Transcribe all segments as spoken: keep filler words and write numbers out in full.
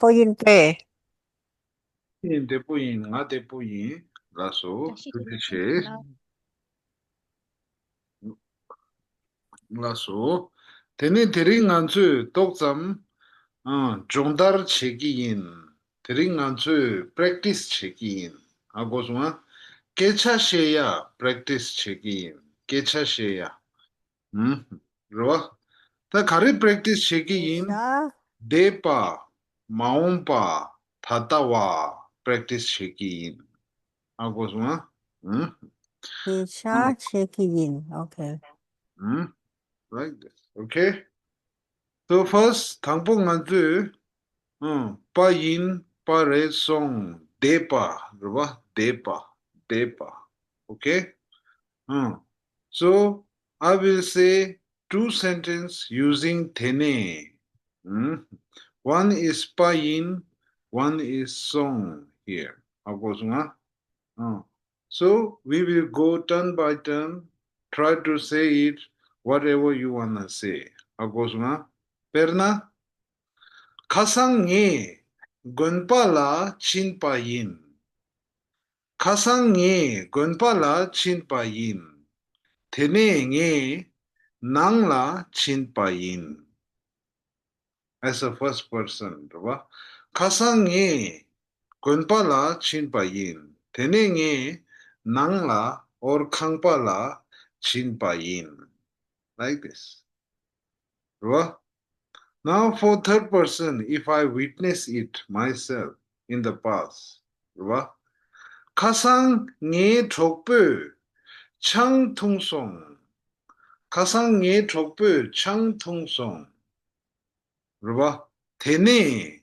པོ་ཡིན་ཏེ། ཡིན། བདེ་པོ་ཡིན། ང་བདེ་པོ་ཡིན། ལགས་སོ། བཀྲ་ཤིས་བདེ་ལེགས། ཐུགས་རྗེ་ཆེ། ལགས་སོ། དེ་ནས་དེ་རིང་ང་ཚོས་ཏོག་ཙམ་ཨ་སྦྱོང་བརྡར་བྱེད་ཀྱི་ཡིན། དེ་རིང་ང་ཚོས་པེ་རེག་ཊི་སི་བྱེད་ཀྱི་ཡིན། ཧ་གོ་སོང་ང་། སྐད་ཆ་བཤད་ཡ་པེ་རེག་ཊི་སི་བྱེད་ཀྱི་ཡིན། སྐད་ཆ་བཤད་ཡ། ཧུམ། རེད་བ། ད་ག་རེ་པེ་རེག་ཊི་སི་བྱེད་ཀྱི་ཡིན། ཡ། འདས་པ། མ་འོངས་པ། ད་ལྟ་བ། པེ་རེག་ཊི་སི་བྱེད་ཀྱི་ཡིན། ཧ་གོ་སོང་ང་། ཧུམ། སྐད་ཆ་བཤད་ཀྱི་ཡིན། ཨོ་ཁེ། ཧུམ། Like this. Okay? So first དང་པོ་ང་ཚོས་ཨང་པ་ཡིན། པ་རེད་སོང་། འདས་པ། རེད་བ། འདས་པ། འདས་པ། Okay? ཨང་། So I will say two sentence using དེ་ནས། ཨང་། One is པ་ཡིན། One is སོང་། Here. ཧ་གོ་སོང་ང་། ཨང་། So we will go turn by turn. Try to say it whatever you wanna say. ཧ་གོ་སོང་ང་། དཔེར་ན། ཁ་སང་ངས་དགོན་པ་ལ་ཕྱིན་པ་ཡིན། ཁ་སང་ངས་དགོན་པ་ལ་ཕྱིན་པ་ཡིན། དེ་ནས་ངས་ནང་ལ་ཕྱིན་པ་ཡིན། As a first person རེད་བ། ཁ་སང་ངས་དགོན་པ་ལ་ཕྱིན་པ་ཡིན། དེ་ནས་ངས་ནང་ལ་or ཁང་པ་ལ་ཕྱིན་པ་ཡིན། Like this. རེད་བ། Now for third person, if I witness it myself in the past. རེད་བ། ཁ་སང་ངའི་གྲོགས་པོས་ཆང་འཐུང་སོང་། ཁ་སང་ངའི་གྲོགས་པོས་ཆང་འཐུང་སོང་། རེད་བ། དེ་ནས་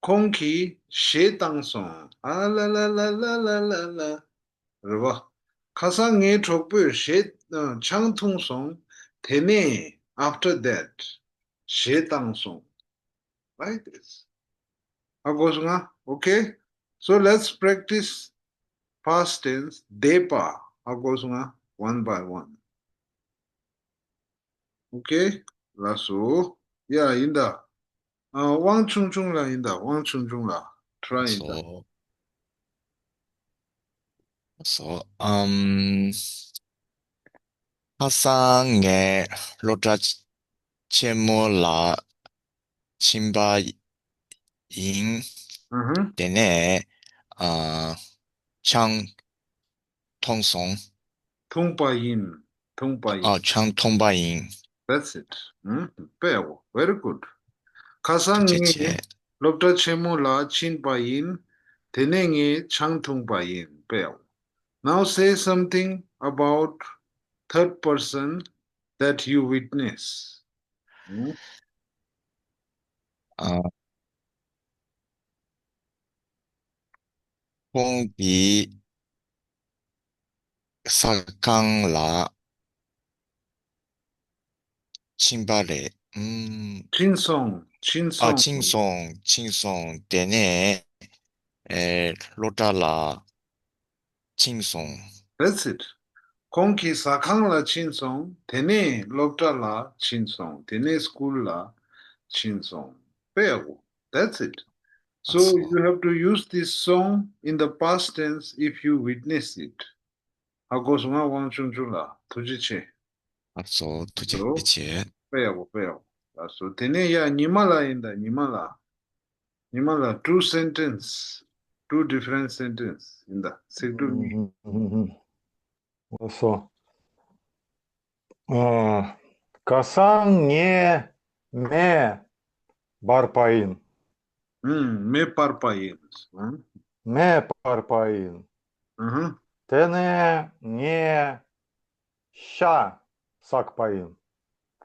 ཁོང་གིས་གཞས་བཏང་སོང་། ཨ་ལ་ལ། རེད་བ། ཁ་སང་ངའི་གྲོགས་པོས་གཞས་ཨ་ཆང་འཐུང་སོང་། དེ་ནས་after that གཞས་བཏང་སོང་། Like this. ཧ་གོ་སོང་ང་། Okay? So let's practice past tense འདས་པ། ཧ་གོ་སོང་ང་། One by one. Okay? ལགས་སོ། ཡ་ཡིན་ད། ཨ་དབང་ཆུང་ཆུང་ལ་ཡིན་ད། དབང་ཆུང་ཆུང་ལ་ཊི་རའི་ཡིན་ད། སོ། སོ། ཨམ། ཁ་སང་ངས་སློབ་གྲྭ་ཆེན་མོ་ལ་ཕྱིན་པ་ཡིན། ཨུ་ཧུ། དེ་ནས་ཨ་ཆང་འཐུང་སོང་། འཐུང་པ་ཡིན། འཐུང་པ་ཡིན། ཨ་ཆང་འཐུང་པ་ཡིན། That's it. ཨུ་དཔེ་ཡག་པོ། Very good. ཁ་སང་ཐུགས་རྗེ་ངས་ཆེ། སློབ་གྲྭ་ཆེན་མོ་ལ་ཕྱིན་པ་ཡིན། དེ་ནས་ངས་ཆང་འཐུང་པ་ཡིན། དཔེ་ཡག་པོ། Now say something about third person that you witness. ཨ། ཁོང་གིས་ཟ་ཁང་ལ་ཕྱིན་པ་རེད། ཨུམ། ཕྱིན་སོང་། ཕྱིན་ཨ་སོང་། ཕྱིན་སོང་། ཕྱིན་སོང་། དེ་ནས་ཨེ་སློབ་གྲྭ་ལ་ཕྱིན་སོང་། That's it. ཁོང་གིས་ཟ་ཁང་ལ་ཕྱིན་སོང་། དེ་ནས་སློབ་གྲྭ་ལ་ཕྱིན་སོང་། དེ་ནས་སྐུལ་ལ་ཕྱིན་སོང་། དཔེ་ཡག་པོ། That's it. So ལགས་སོ། You have to use this སོང་in the past tense if you witness it. ཧ་གོ་སོང་ང་། དབང་ཆུང་ཆུང་ལ་ཐུགས་རྗེ་ཆེ། ལགས་སོ། ཐུགས་རྗེ་ཆེ། དཔེ་ཡག་པོ། དཔེ་ཡག་པོ། ལགས་སོ། དེ་ནས་ཡ་ཉི་མ་ལ་ཡིན་ད། ཉི་མ་ལ། ཉི་མ་ལ། Two sentence, two different sentence ཡིན་ད། ཚིག་གྲུབ་གཉིས། ལགས་སོ། ཨ། ཁ་སང་ངས་མེ་སྤར་པ་ཡིན། ཨུམ། མེ་སྤར་པ་ཡིན། ཨུམ། མེ་སྤར་པ་ཡིན། ཨུ་ཧུ། དེ་ནས་ངས་ཤ་བསགས་པ་ཡིན།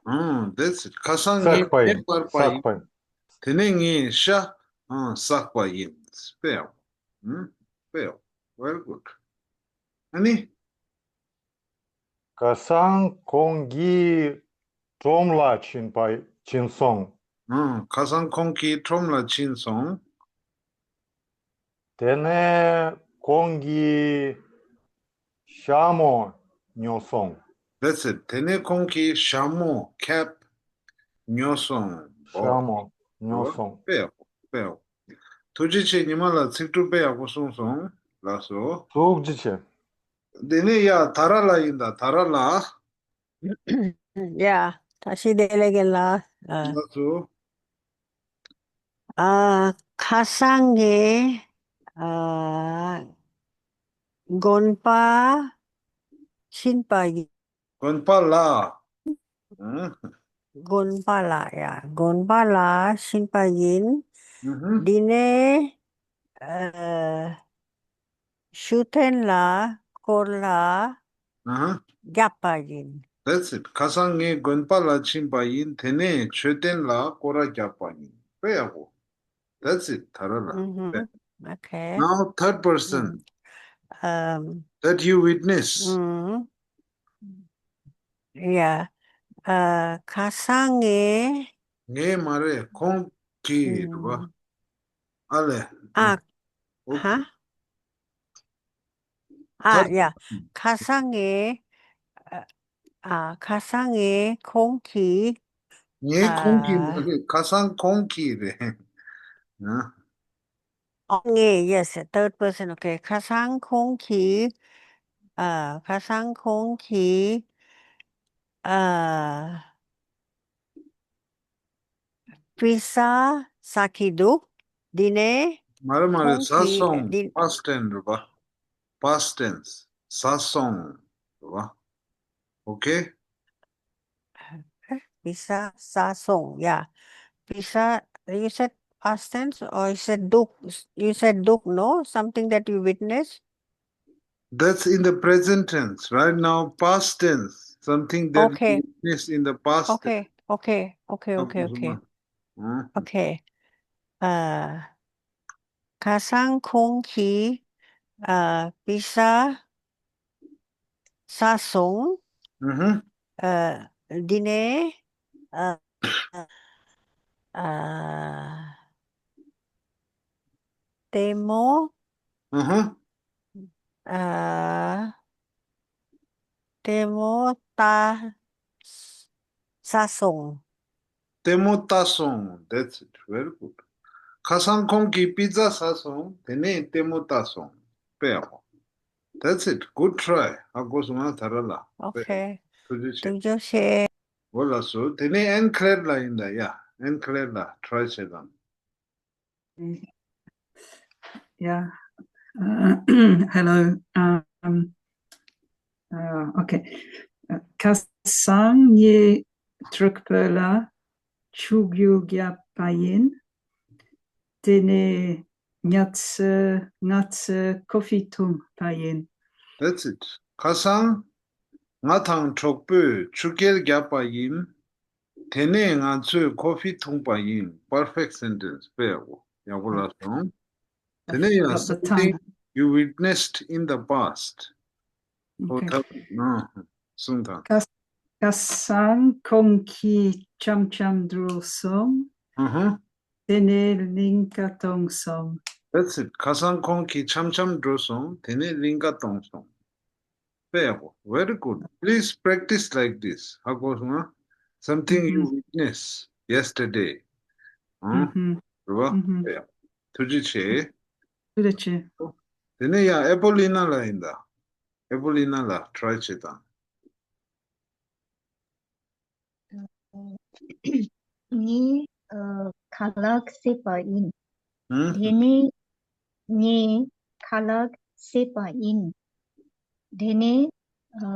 ཨུམ། That's it. ཁ་སང་ངས་བསགས་པ་མེ་ཡིན། སྤར་པ་ཡིན། བསགས་པ་ཡིན། དེ་ནས་ངས་ཤ་ཨང་བསགས་པ་ཡིན། དཔེ་ཡག་ཨུམ། དཔེ་ཡག Very good. ཨ་ནི། ཁ་སང་ཁོང་གིས་ཁྲོམ་ལ་ཕྱིན་པ། ཕྱིན་སོང་། ཨང་། ཁ་སང་ཁོང་གིས་ཁྲོམ་ལ་ཕྱིན་སོང་། དེ་ནས་ཁོང་གིས་ཞྭ་མོ་ཉོས་སོང་། That's it. དེ་ནས་ཁོང་གིས་ཞྭ་མོ། cap ཉོས་སོང་། ཞྭ་མོ་ཉོས་སོང་། དཔེ་ཡག་དཔེ་ཡག་ཐུགས་རྗེ་ཆེ། ཉི་མ་ལགས་ཚིག་གྲུབ་དཔེ་ཡག་པོ་གསུངས་སོང་། ལགས་སོ། ཐུགས་རྗེ་ཆེ། དེ་ནས་ཡ་ད་ར་ལ་ཡིན་ད། ད་ར་ལ། ཡ། བཀྲ་ཤིས་བདེ་ལེགས་ལ། ཨ། ལགས་སོ། ཨ། ཁ་སང་ངས། ཨ། དགོན་པ་ཕྱིན་པ་ཡིན། དགོན་པ་ལ། ཨང་། དགོན་པ་ལ་ཡ། དགོན་པ་ལ་ཕྱིན་པ་ཡིན། ཨུ་ཧུ། འདི་ནས། ཨ། མཆོད་རྟེན་ལ་སྐོར་ལ་ཨ་ཧ། བརྒྱབ་པ་ཡིན། That's it. ཁ་སང་ངས་དགོན་པ་ལ་ཕྱིན་པ་ཡིན། དེ་ནས་མཆོད་རྟེན་ལ་སྐོར་ར་བརྒྱབ་པ་ཡིན། དཔེ་ཡག་པོ། That's it. ད་ར་ལ། ཨུ་ཧུ། དཔེ། Okay. Now third person ཨམ། that you witness. ཨུམ། ཡ། ཨ། ཁ་སང་ངས། ངས་མ་རེད། ཁོང་གིས་རེད་པ། ཨུམ། ཨ་ལེ། ཨ། Okay. ཧ། ཨ། ཡ། ཁ་སང་ངས། ཨ། ཁ་སང་ངས་ཁོང་གིས། ངས་ཁོང་གིས་མ་ཨ། རེད། ཁ་སང་ཁོང་གིས་རེད། ཨ། ཨ། ངས། Yes, third person. Okay. ཁ་སང་ཁོང་གིས། ཨ། ཁ་སང་ཁོང་གིས། ཨ། པི་ས་ཟ་གི་འདུག་འདི་ནས། མ་རེད་མ་རེད། ཁོང་ཟ་་གིས། སོང་། འདི། Past tense རེད་པ། Past tense. ཟ་སོང་། རེད་པ། Okay. པི་ས་ཟ་སོང་། ཡ། པི་ས། You said past tense or you said འདུག You said འདུག No, something that you witness. That's in the present tense. Right now, past tense. Something that Okay. You witnessed in the past tense. Okay. Okay. Okay. Okay. Okay. ཨ། Okay. ཨ། ཁ་སང་ཁོང་གིས། ཨ། པི་ས་ཟ་སོང་། ཨུ་ཧུ། ཨ། འདི་ནས། ཨ། ཨ། ལྟད་མོ། ཨུ་ཧུ། ཨ། ལྟད་མོ་ལྟ་ཟ་སོང་། ལྟད་མོ་ལྟ་སོང་། That's it. Very good. ཁ་སང་ཁོང་གིས་པི་ཛ་ཟ་སོང་། དེ་ནས་ལྟད་མོ་ལྟ་སོང་། དཔེ་ཡག་པོ། That's it. Good try. ཧ་གོ་སོང་ང་ད་ར་ལ། དཔེ། Okay. ཐུགས་རྗེ་ཆེ། ཐུགས་རྗེ་ཆེ། འོ་ལགས་སོ། དེ་ནས་ཨན་ཁི་ལེར་ལ་ཡིན་ད་ཡ། ཨན་ཁི་ལེར་ལ་try བྱེད་དང་། Yeah. Hello. Um, uh, okay. ཁ་སང་ངས་འབྲོག་པ་ལ་ཕྱུགས་ཡོས་བརྒྱབ་པ་ཡིན། དེ་ནས་ང་ཚོ་ང་ཚོ་ཀོ་ཧྥི་འཐུང་པ་ཡིན། That's it. ཁ་སང་ང་དང་གྲོགས་པོས་ཆུ་རྐྱལ་བརྒྱབ་པ་ཡིན། དེ་ནས་ང་ཚོས་ཀོ་ཧྥི་འཐུང་པ་ཡིན། Perfect sentence. དཔེ་ཡག་པོ། ཡག་པོ་ལབ་སོང་། དེ་ནས་ཡང་About the something time. You witnessed in the past. ཨོ་Okay. ཐབས། ཨ། གསུངས་དང་། ཁ་ཁ་སང་ཁོང་གིས་འཆམ་འཆམ་འགྲོ་སོང་། ཨ་ཧ། དེ་ནས་གླིང་ག་གཏོང་སོང་། That's it. ཁ་སང་ཁོང་གིས་འཆམ་འཆམ་འགྲོ་སོང་། དེ་ནས་གླིང་ག་གཏོང་སོང་། དཔེ་ཡག་པོ། Very good. Please practice like this. ཧ་གོ་སོང་ང་། Something you ཨུ་ཧུ། witnessed yesterday. ཨ། ཨུ་ཧུ། རེད་པ། ཨུ་ཧུ། དཔེ་ཡག་པོ། ཐུགས་རྗེ་ཆེ། ཐུགས་རྗེ་ཆེ། དེ་ནས་ཡང་ཨེ་པོ་ལི་ན་ལ་ཡིན་ད། ཨེ་པོ་ལི་ན་ལ་try བྱེད་དང་། ངས་ཨ་ཁ་ལག་བཟས་པ་ཡིན། ཧུམ། དེ་ནས་ངས་ཁ་ལག་བཟས་པ་ཡིན། དེ་ནས་ཨ་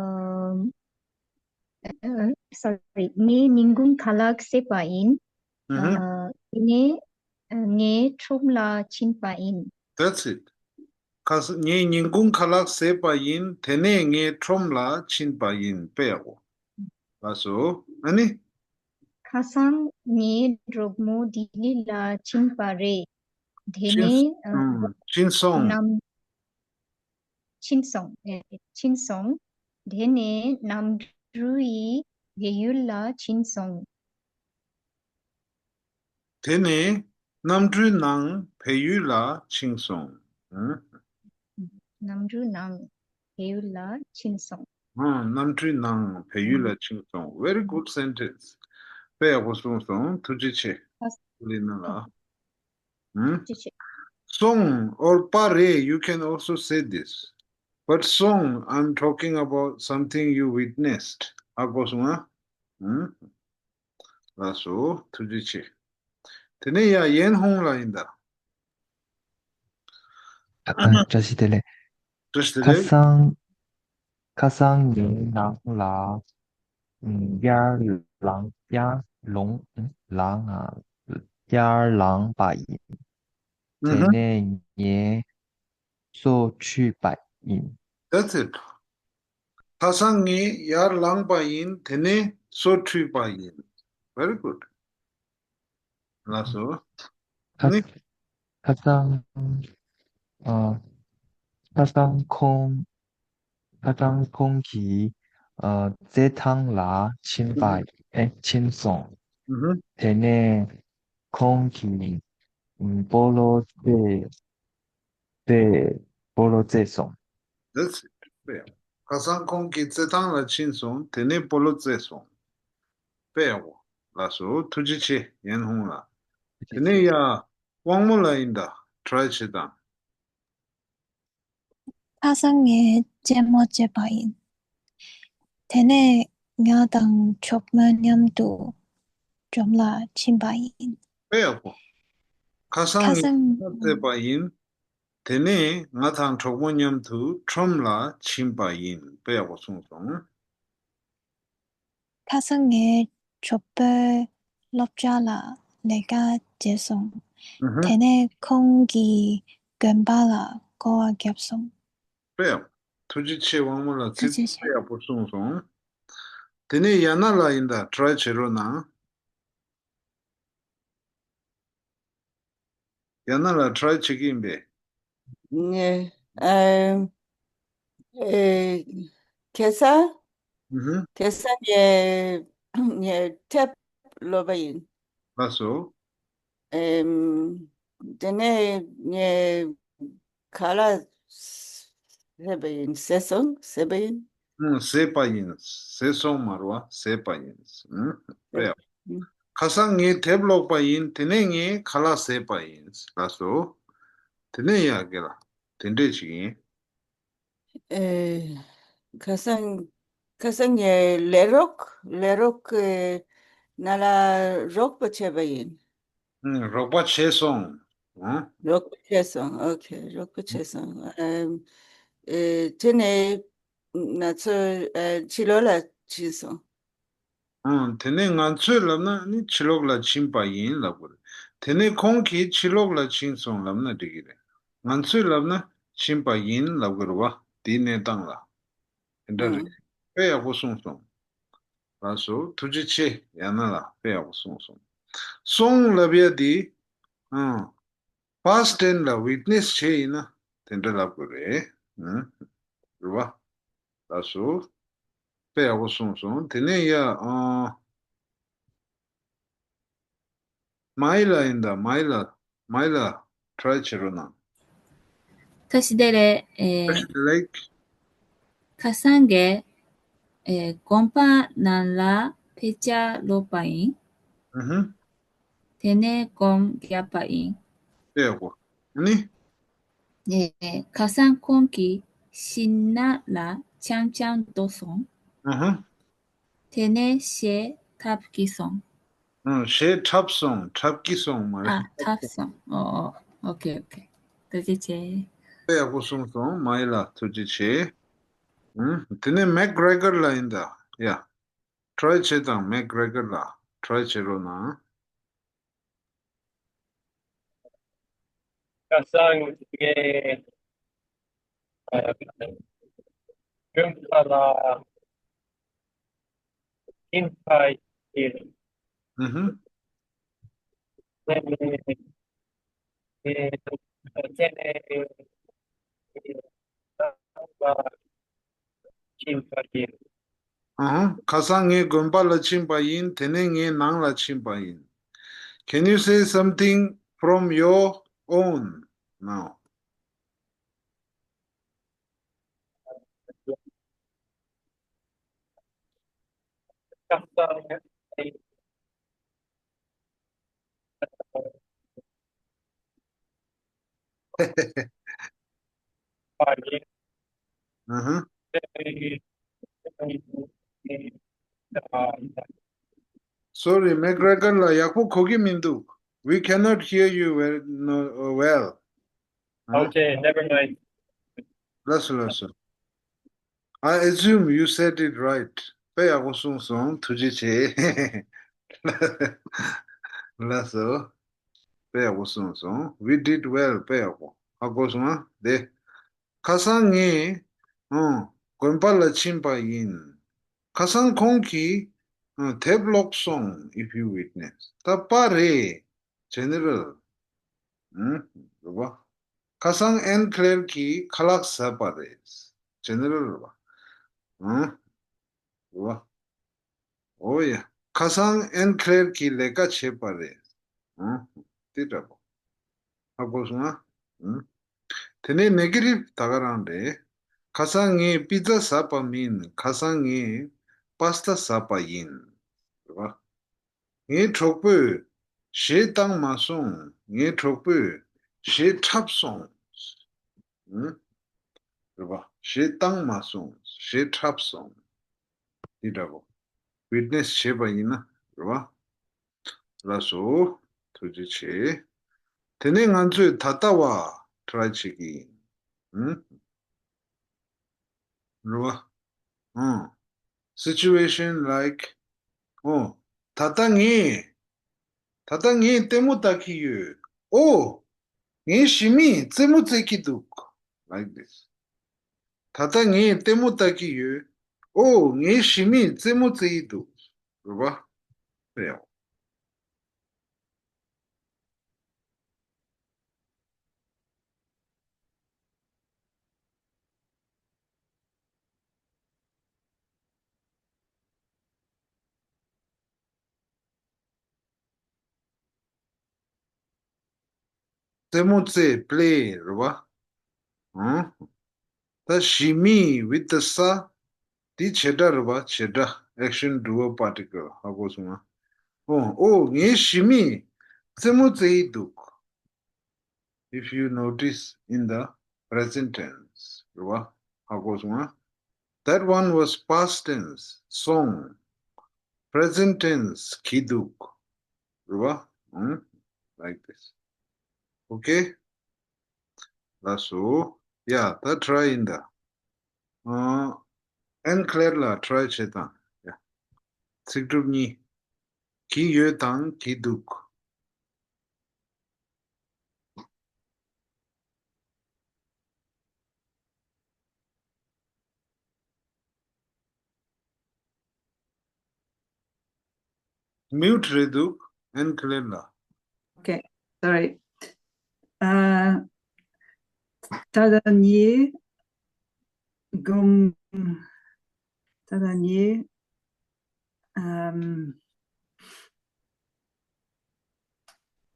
ཨ་sorry ངས་ཉིན་གུང་ཁ་ལག་བཟས་པ་ཡིན། ཧུམ། ཨ་དེ་ནས་ཨ་ངས་ཁྲོམ་ལ་ཕྱིན་པ་ཡིན། That's it. ཁ་ས་ངས་ཉིན་གུང་ཁ་ལག་བཟས་པ་ཡིན། དེ་ནས་ངས་ཁྲོམ་ལ་ཕྱིན་པ་ཡིན། དཔེ་ཡག་པོ། ལགས་སོ། ཨ་ནི། ཁ་སང་ངའི་གྲོགས་མོ་ལྡི་ལི་ལ་ཕྱིན་པ་རེད། དེ་ནས་ཨ་ཨུམ། ཕྱིན་སོང་། གནམ་ཕྱིན་སོང་། ཨེ། ཕྱིན་སོང་། དེ་ནས་གནམ་གྲུ་ཡིས་བལ་ཡུལ་ལ་ཕྱིན་སོང་། དེ་ནས་གནམ་གྲུའི་ནང་བལ་ཡུལ་ལ་ཕྱིན་སོང་། ཨུམ། གནམ་གྲུའི་ནང་བལ་ཡུལ་ལ་ཕྱིན་སོང་། ཨ། གནམ་གྲུའི་ནང་བལ་ཡུལ་ལ་ཕྱིན་སོང་། Very good sentence. དཔེ་ཡག་པོ་གསུངས་སོང་། ཐུགས་རྗེ་ཆེ། ཨ། ལི་ན་ལགས། ཨུམ། ཐུགས་རྗེ་ཆེ། སོང་། or པ་རེད། You can also say this. But སོང་། I'm talking about something you witnessed. ཧ་གོ་སོང་ང་། ཨུམ། ལགས་སོ། ཐུགས་རྗེ་ཆེ། དེ་ནས་ཡ་ཡན་ཧུང་ལ་ཡིན་ད། ཨ། བཀྲ་ཤིས་བདེ་ལེགས། བཀྲ་ཤིས་བདེ་ལེགས། ཁ་སང་ཁ་སང་ངའི་ནང་ལ་ཨམ། ཡར་ལངས། ཡར་ལོང་། ལངས། ཡར་ལངས་པ་ཡིན། དེ་ཨུ་ཧུ། ནས་ངས་སོ་འཁྲུད་པ་ཡིན། That's it. ཁ་སང་ངས་ཡར་ལངས་པ་ཡིན། དེ་ནས་སོ་འཁྲུད་པ་ཡིན། Very good. ལགས་སོ། ཁ་ནི། ཁ་སང་། ཨ། ཁ་སང་ཁོང་ཁ་སང་ཁོང་གིས། ཨ། རྩེད་ཐང་ལ་ཕྱིན་པ། ཨུ་ཧུ། ཨེ། ཕྱིན་སོང་། ཨུ་ཧུ། དེ་ནས་ཁོང་གིས་ཨམ། སྤོ་ལོ་རྩེ། རྩེ། སྤོ་ལོ་རྩེས་སོང་། That's it. དཔེ་ཡག་ཁ་སང་ཁོང་གིས་རྩེད་ཐང་ལ་ཕྱིན་སོང་། དེ་ནས་སྤོ་ལོ་རྩེས་སོང་། དཔེ་ཡག་པོ། ལགས་སོ། ཐུགས་རྗེ་ཆེ་ཡན་ཧུང་ལགས། དེ་ནས་ཡ་དབང་མོ་ལགས་ཡིན་ད། try བྱེད་དང་། ཁ་སང་ངས་གཅེན་མོ་བརྗེད་པ་ཡིན། དེ་ནས་ང་དང་གྲོགས་མོ་མཉམ་དུ་ཁྲོམ་ལ་ཕྱིན་པ་ཡིན། དཔེ་ཡག་པོ། ཁ་སང་ཁ་ངས་སང་གཅེན་མོ་བརྗེད་པ་ཡིན། དེ་ནས་ང་དང་གྲོགས་མོ་མཉམ་དུ་ཁྲོམ་ལ་ཕྱིན་པ་ཡིན། དཔེ་ཡག་པོ་གསུངས་སོང་། ཁ་སང་ངའི་གྲོགས་པོས་སློབ་གྲྭ་ལ་ལས་ཀ་བྱས་སོང་། ཨུ་ཧུ། དེ་ནས་ཁོང་གིས་དགོན་པ་ལ་སྐོར་བ་བརྒྱབ་སོང་། དཔེ་ཡག་ཐུགས་རྗེ་ཆེ། དབང་མོ་ལགས་ཐུགས་རྗེ་ཚིག་ཆེ། དཔེ་ཡག་པོ་གསུངས་སོང་། དེ་ནས་ཡ་ན་ལགས་ཡིན་ད། try བྱེད་རོགས་གནང་། ཡ་ན་ལགས་try བྱེད་ཀྱི་ཡིན་པས། ངས། ཨ། ཨེ། ཁ་སང་། ཨུ་ཧུ། ཁ་སང་ངས་ངས་ཊེབ་ཀློག་པ་ཡིན། ལགས་སོ། ཨེམ། དེ་ནས་ངས་ཁ་ལག་བཟས་པ་ཡིན། བཟས་སོང་། བཟས་པ་ཡིན། ཨང་། བཟས་པ་ཡིན། བཟས་སོང་མ་རེད་པ། བཟས་པ་ཡིན། ཨང་། དཔེ་ཡག་ཁ་སང་ངས་དེབ་ཀློག་པ་ཡིན། དེ་ནས་ངས་ཁ་ལག་བཟས་པ་ཡིན། ལགས་སོ། དེ་ནས་ཡ་གི་ལ་དེ་འདྲས་ཅིག་ཡིན། ཨེ། ཁ་སང་ཁ་སང་ངས་ལས་རོགས་ལས་རོགས་ཀྱི་ནང་ལ་རོགས་པ་བྱས་པ་ཡིན། ཨང་། རོགས་པ་བྱས་སོང་། ཨང་། རོགས་པ་བྱས་སོང་། ཨོ་ཁེ། རོགས་པ་བྱས་སོང་། ཨེམ། ཨེ། དེ་ནས་ང་ཚོ་ཨེ་ཕྱི་ལོགས་ལ་ཕྱིན་སོང་། ཨང་། དེ་ནས་ང་ཚོས་ལབ་ན་ནི་ཕྱི་ལོགས་ལ་ཕྱིན་པ་ཡིན་ལབ་དགོས་རེད། དེ་ནས་ཁོང་གིས་ཕྱི་ལོགས་ལ་ཕྱིན་སོང་ལབ་ན་འགྲིག་གི་རེད། ང་ཚོས་ལབ་ན་ཕྱིན་པ་ཡིན་ལབ་དགོས་རེད་པ། དེའི་གནས་སྟངས་ལ། དེ་འདྲ་རེད། ཨང་། དཔེ་ཡག་པོ་གསུངས་སོང་། ལགས་སོ། ཐུགས་རྗེ་ཆེ། ཡ་ན་ལགས་དཔེ་ཡག་པོ་གསུངས་སོང་། སོང་ལབ་ཡ་དེ། ཨང་། past tense ལ་witness བྱས་ཡིན་ན་དེ་འདྲ་ལབ་དགོས་རེད། ཨང་། རེད་པ། ལགས་སོ། དཔེ་ཡག་པོ་གསུངས་སོང་། དེ་ནས་ཡ། ཨ། མའི་ལ་ཡིན་ད། མའི་ལ། མའི་ལ་try བྱེད་རོགས་གནང་། བཀྲ་ཤིས་བདེ་ལེགས། ཨེ། བཀྲ་ཤིས་བདེ་ལེགས། ཁ་སང་ངས་ཨེ་དགོན་པ་ནང་ལ་དཔེ་ཆ་ཀློག་པ་ཡིན། ཨུ་ཧུ། དེ་ནས་སྒོམ་བརྒྱབ་པ་ཡིན། དཔེ་ཡག་པོ། ཨ་ནི། ཨེ། ཁ་སང་ཁོང་གིས་ཤིང་ནགས་ལ་འཆམ་འཆམ་འགྲོ་སོང་། ཨུ་ཧུ། དེ་ནས་གཞས་འཁྲབ་ཀྱི་སོང་། ཨང་། གཞས་འཁྲབ་སོང་། འཁྲབ་ཀྱི་སོང་མ་རེད། ཨ། འཁྲབ་སོང་། ཨོ་ཨོ། ཨོ་ཁེ་ཨོ་ཁེ། ཐུགས་རྗེ་ཆེ། དཔེ་ཡག་པོ་གསུངས་སོང་། མའི་ལ་ཐུགས་རྗེ་ཆེ། ཨུམ། དེ་ནས་མེག་གྷི་རེ་གྷར་ལ་ཡིན་ད། ཡ། try བྱེད་དང་། མེག་གྷི་རེ་གྷར་ལ་try བྱེད་རོགས་གནང་། ཁ་སང་ངས་ཨ་དགོན་པ་ལ་ཕྱིན་པ་ཡིན། ཨུ་ཧུ། དེ་ནས་ཨེ་དེ་ནས་ཨ་ཁ་སང་ངས་དགོན་པ་ལ་ཕྱིན་པ་ཡིན། དེ་ནས་ངས་ནང་ལ་ཕྱིན་པ་ཡིན། Can you say something from your own now? ཨ་ཧ། Sorry, McGregor ལགས། ཡག་པོ་གོ་གི་མི་འདུག We cannot hear you well, no, uh, well. ཨ། Okay, never mind. ལགས་སོ། ལགས་སོ། I assume you said it right. དཔེ་ཡག་པོ་གསུངས་སོང་། ཐུགས་རྗེ་ཆེ། ལགས་སོ། དཔེ་ཡག་པོ་གསུངས་སོང་། We did well. དཔེ་ཡག་པོ་ཧ་གོ་སོང་ཨ། དེ། ཁ་སང་ངས་ཨང་དགོན་པ་ལ་ཕྱིན་པ་ཡིན། ཁ་སང་ཁོང་གིས་ཨང་དེབ་ཀློག་སོང་། If you witness. ད་པ་རེད། General. ཨང་རེད་པ། ཁ་སང་ཨན་ཁི་ལེར་གྱིས་ཁ་ལག་ཟ་བ་རེད། General རེད་པ། ཨང་རེད་པ། ཨོ་ཡ། ཁ་སང་ཨན་ཁི་ལེར་གྱིས་ལས་ཀ་བྱས་པ་རེད། ཨང་། དེ་འདྲ་པོ། ཧ་གོ་སོང་ཨ། ཨང་། དེ་ནས་ནེ་གེ་ཊིབ་ད་ག་རང་རེད། ཁ་སང་ངས་པི་ཛ་ཟ་བ་མིན། ཁ་སང་ངས་པ་སི་ཏ་ཟ་བ་ཡིན། རེད་པ། ངའི་གྲོགས་པོས་གཞས་བཏང་མ་སོང་། ངའི་གྲོགས་པོས་གཞས་འཁྲབ་སོང་། ཨང་། རེད་པ། གཞས་བཏང་མ་སོང་། གཞས་འཁྲབ་སོང་། འདི་འདྲ་པོ། ཝིཊ་ནེ་སི་བྱས་པ་ཡིན་ན། རེད་པ། ལགས་སོ། ཐུགས་རྗེ་ཆེ། དེ་ནས་ང་ཚོས་ད་ལྟ་བ་ཊ་རའི་བྱེད་ཀྱི་ཡིན། ཨང་། རེད་པ། ཨང་། Situation like. ཨོ། ད་ལྟ་ངས། ད་ལྟ་ངས་ལྟད་མོ་ལྟ་གི་ཡོད། ཨོ། ངའི་ཞི་མིས་རྩེད་མོ་རྩེ་གི་འདུག Like this. ད་ལྟ་ངས་ལྟད་མོ་ལྟ་གི་ཡོད། ཨོ། ངའི་ཞི་མིས་རྩེད་མོ་རྩེ་ཡི་འདུག་རེད་པ། རེད། རྩེད་མོ་རྩེ། པི་ལེ་རེད་པ། ཨང་། ད་ཞི་མི་with the ས། འདི་བྱེད་སྒྲ་རེད་པ། བྱེད་སྒྲ། action to verb particle. ཧ་གོ་སོང་ང་། ཨོ། ཨོ། ངའི་ཞི་མིས་རྩེད་མོ་རྩེ་ཡི་འདུག If you notice in the present tense. རེད་པ། ཧ་གོ་སོང་ང་། That one was past tense. སོང་། present tense གྱི་འདུག་རེད་པ། ཨང་། Like this. Okay. ལགས་སོ། ཡ། ད་ཊ་རའི་ཡིན་ད། ཨ། ཨན་ཁི་ལེར་ལ་ཊ་རའི་བྱེད་དང་། ཡ། ཚིག་གྲུབ་གཉིས། གྱི་ཡོད་དང་གྱི་འདུག་མིའུཊ་རེད་འདུག་ཨན་ཁི་ལེར་ལ། Okay, sorry. ཨ། ད་ལྟ་ངས་དགོང་། ད་ལྟ་ངས་ཨམ།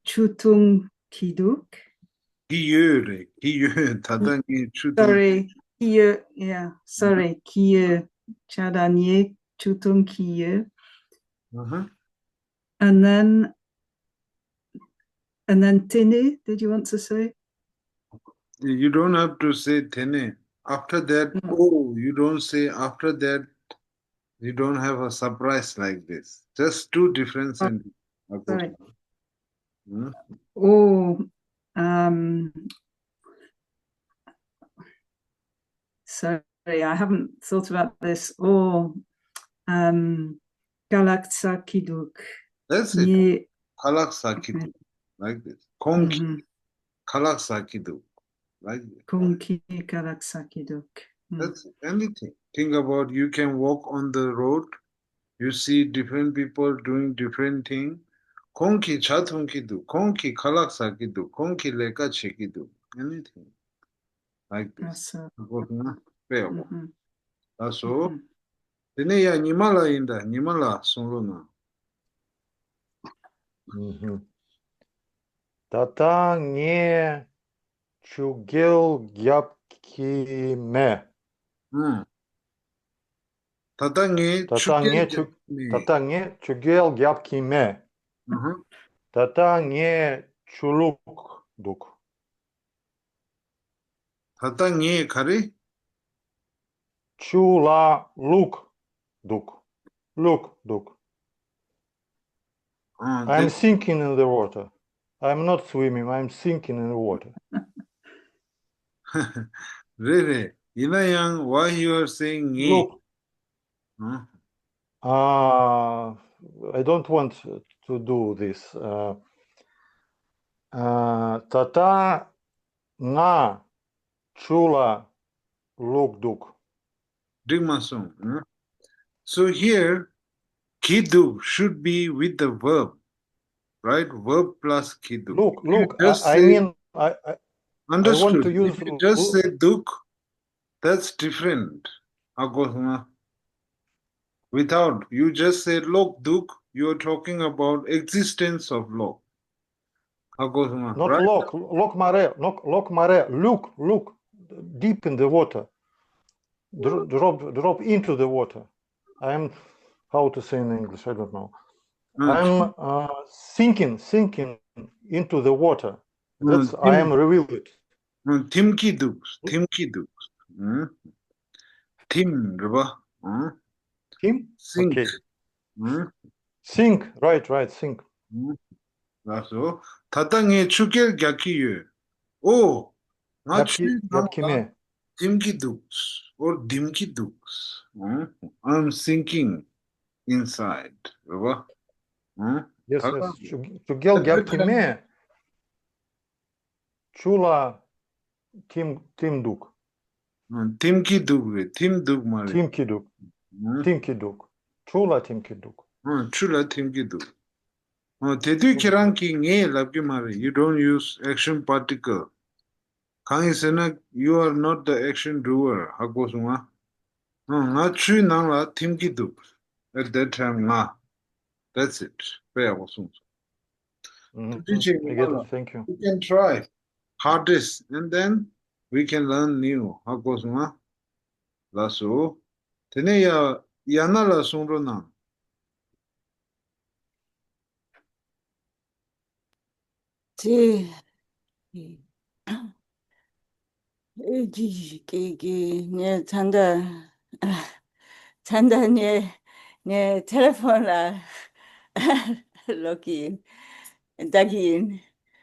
ཆུ་འཐུང་གི་འདུག་གི་ཡོད་རེད། གི་ཡོད། ད་ལྟ་ངས་ཆུ་འཐུང་། Sorry. གི་ཡོད། Yeah, sorry. གི་ཡོད། ད་ལྟ་ངས་ཆུ་འཐུང་གི་ཡོད། ཨ་ཧ། And then, and then དེ་ནས, did you want to say? You don't have to say དེ་ནས། After that, mm, oh, you don't say after that, you don't have a surprise like this. Just two different sentences. Sorry. Hmm? Oh, um, sorry, I haven't thought about this. Oh, um, ཁ་ལག་ཟ་གི་འདུག That's it. ངས། ཁ་ལག་ཟ་གི་འདུག Like this. ཁོང་གིས། Mm-hmm. ཁ་ལག་ཟ་གི་འདུག Like this. ཁོང་གིས་ཁ་ལག་ཟ་གི་འདུག Mm. That's it. Anything. Think about, you can walk on the road. You see different people doing different thing. ཁོང་གིས་ཇ་འཐུང་གི་འདུག་ཁོང་གིས་ཁ་ལག་ཟ་གི་འདུག་ཁོང་གིས་ལས་ཀ་བྱེད་ཀྱི་འདུག Anything. Like this. ལགས་སོ། དཔེ་ཡག་པོ། ལགས་སོ། དེ་ནས་ཡ་ཉི་མ་ལགས་ཡིན་ད། ཉི་མ་ལགས་གསུང་རོགས་གནང་། ད་ལྟ་ངས་ཆུ་རྐྱལ་རྒྱབ་ཀྱི་མེད། ད་ལྟ་ངས་ད་ལྟ་ཆུ་རྐྱལ་རྒྱབ་ཀྱི་མེད། ད་ལྟ་ངས་ཆུ་རྐྱལ་རྒྱབ་ཀྱི་མེད། ད་ལྟ་ངས་ཆུ་བླུགས་འདུག་ད་ལྟ་ངས་ག་རེ། ཆུ་ལ་བླུགས་འདུག་བླུགས་འདུག་ཨ། I'm འདི་sinking in the water. I'm not swimming. I'm sinking in the water. རེད་རེད། ཡིན་ན་ཡང་why you are saying ངས། བླུགས། ཨ། Uh, I don't want to do this. Uh, uh, ད་ལྟ་ང་ཆུ་ལ་བླུགས་འདུག་འགྲིག་མ་སོང་། ཨ། So here, གྱི་འདུག should be with the verb, right? Verb plus གྱི་འདུག Look, look, I, just I say, mean, I, I, I want understood. To use If you just say འདུག, that's different. ཧ་གོ་སོང་ང་། Without, you just say ལོག་འདུག, you are talking about existence of ལོག་ཧ་གོ་སོང་ང་། Not right? ལོག་ལོག་མ་རེད། ལོག་ལོག་མ་རེད། Look, look, deep in the water. Dro- drop, drop into the water. I'm, how to say in English? I don't know. ཨ། I'm uh, sinking, sinking into the water. That's ཨ། I am revealed. ཨ། ཐིམ་གྱི་འདུག་ཐིམ་གྱི་འདུག་ཨ། ཐིམ་རེད་པ། ཨ། ཐིམ། Sink. Okay. ཨ། Sink, right, right, sink. ཨ། ལགས་སོ། ད་ལྟ་ངས་ཆུ་རྐྱལ་རྒྱག་གི་ཡོད། ཨོ། ང་རྒྱབ་ཀྱི་ཆུའི་ནང་རྒྱབ་ཀྱི་ལ་མེད། ཐིམ་གྱི་འདུག་ཨོ་ལྡིམ་གྱི་འདུག་ཨ། I'm sinking inside. རེད་པ། ཨ། Yes, ད་yes. ག་ཆུ་ཆུ་རྐྱལ་རྒྱག་གི་མེད། ཆུ་ལ་ཐིམ་ཐིམ་འདུག་ཨ། ཐིམ་གྱི་འདུག་རེད། ཐིམ་འདུག་མ་རེད། ཐིམ་གྱི་འདུག་ཨ། ཐིམ་གྱི་འདུག་ཆུ་ལ་ཐིམ་གྱི་འདུག་ཨ། ཆུ་ལ་ཐིམ་གྱི་འདུག་ཨ། དེ་དུས་ཁྱེད་རང་གིས་ངས་ལབ་ཀྱི་མ་རེད། You don't use action particle. གང་ཡིན་ཟེར་ན། you are not the action doer. ཧ་གོ་སོང་ང་། ཨ། ང་ཆུའི་ནང་ལ་ཐིམ་གྱི་འདུག At that time ང་། That's it. དཔེ་ཡག་པོ་གསུངས་སོང་། ཐུགས་རྗེ་ཆེ། ངེད་ལ། Thank you. You can try hardest and then we can learn new. ཧ་གོ་སོང་ང་། ལགས་སོ། དེ་ནས་ཡ་ཡ་ན་ལ་གསུང་རོགས་གནང་། དེ། ཨེ་ཀི་ཀི་ཀི་ངས་ཚན་ད་ཚན་ད་ངས་ངས་ཐེ་ལེ་ཕོན་ལ་ལོག་གི་ཡིན། ལྟ་གི་ཡིན།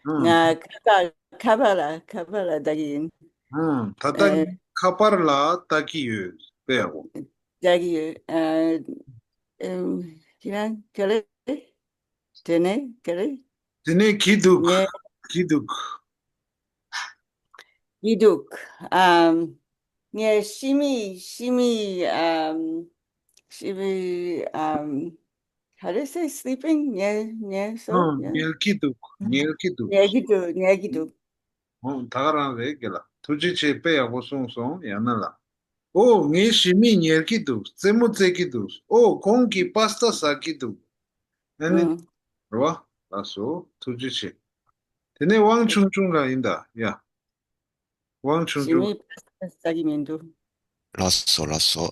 ཨང་། ང་ཁ་པར་ཁ་པར་ལ་ཁ་པར་ལ་ལྟ་གི་ཡིན། ཨང་། ད་ལྟ་ཨེ། ཁ་པར་ལ་ལྟ་གི་ཡོད། དཔེ་ཡག་པོ། ལྟ་གི་ཡོད། ཨ། ཨེ། ཁྱེད་རང་ག་རེ། དེ་ནས་ག་རེ། དེ་ནས་གྱི་འདུག་ངས། གྱི་འདུག་གྱི་འདུག་ཨམ། ངས་ཤི་མི་ཤི་མི་ཨམ། ཤི་མི་ཨམ། ག་རེ་ཟེར། sleeping ངས་ངས་སོ་ཨང་། ངས། ཉལ་གྱི་འདུག་ཉལ་གྱི་འདུག་ཉལ་གྱི་འདུག་ཉལ་གྱི་འདུག་ཨོ། ད་ག་རང་རེད། རྒན་ལགས། ཐུགས་རྗེ་ཆེ། དཔེ་ཡག་པོ་གསུངས་སོང་། ཡང་ན་ལ། ཨོ། ངའི་ཞི་མི་ཉལ་གྱི་འདུག་རྩེད་མོ་རྩེ་གི་འདུག་ཨོ། ཁོང་གིས་པཱ་སྟ་ཟ་གི་འདུག་ཨ་ནི། ཨང་། རེད་བ། ལགས་སོ། ཐུགས་རྗེ་ཆེ། དེ་ནས་དབང་ཆུང་ཆུང་ལ་ཡིན་ད། ཡ། དབང་ཆུང་ཞི་ཆུང་། མི་པཱ་སྟ་ཟ་གི་མི་འདུག་ལགས་སོ། ལགས་སོ།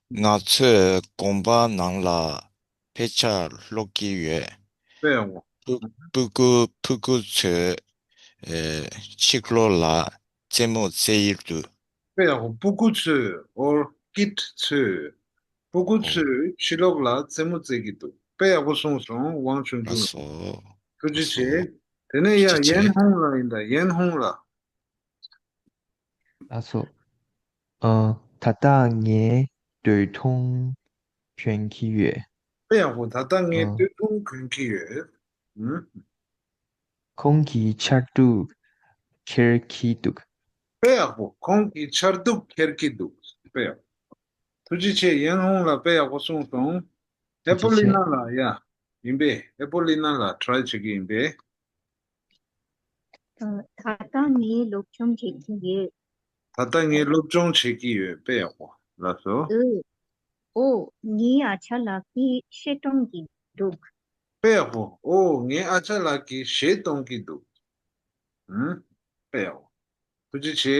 ང་ཚོས་དགོན་པ་ནང་ལ་དཔེ་ཆ་ཀློག་གི་ཡོད། དཔེ་ཡག་པོ། སྤུ་སྤུ་གུ་སྤུ་གུ་ཚོས་ཨེ་ཕྱི་ལོགས་ལ་རྩེད་མོ་རྩེ་ཡི་འདུག་དཔེ་ཡག་པོ། སྤུ་གུ་ཚོས་or kid ཚོས། སྤུ་གུ་ཨོ། ཚོས་ཕྱི་ལོགས་ལ་རྩེད་མོ་རྩེ་གི་འདུག་དཔེ་ཡག་པོ་གསུངས་སོང་། དབང་ཆུང་ཆུང་། ལགས་སོ། ཐུགས་རྗེ་ཆེ། ལགས་སོ། དེ་ནས་ཡ། ཐུགས་རྗེ་ཆེ། ཡན་ཧུང་ལ་ཡིན་ད། ཡན་ཧུང་ལ། ལགས་སོ། ཨ། ད་ལྟ་ངས་སྟོད་ཐུང་གྱོན་གྱི་ཡོད། དཔེ་ཡག་པོ། ད་ལྟ་ངས་ཨ། སྟོད་ཐུང་གྱོན་གྱི་ཡོད། ཨུམ། ཁོང་གིས་ཆར་གདུགས་ཁྱེར་གྱི་འདུག་དཔེ་ཡག་པོ། ཁོང་གིས་ཆར་གདུགས་ཁྱེར་གྱི་འདུག་དཔེ་ཡག་པོ། ཐུགས་རྗེ་ཆེ། ཡན་ཧུང་ལ་དཔེ་ཡག་པོ་གསུངས་སོང་། ཨེ་པོ་ལི་ན་ལ་ཡ། ཡིན་པས། ཨེ་པོ་ལི་ན་ལ་ཊྲའི་བྱེད་ཀྱི་ཡིན་པས། ད་ལྟ་ངས་སློབ་སྦྱོང་བྱེད་ཀྱི་ཡོད། ད་ལྟ་ངས་སློབ་སྦྱོང་བྱེད་ཀྱི་ཡོད། དཔེ་ཡག་པོ། ལགས་སོ། ཨོ། ཨོ། ངའི་ཨ་ཅག་ལགས་ཀྱིས་གཞས་གཏོང་གི་འདུག་དཔེ་ཡག་པོ། ཨོ། ངའི་ཨ་ཅག་ལགས་ཀྱིས་གཞས་གཏོང་གི་འདུག་ཨུམ། དཔེ་ཡག་པོ། ཐུགས་རྗེ་ཆེ།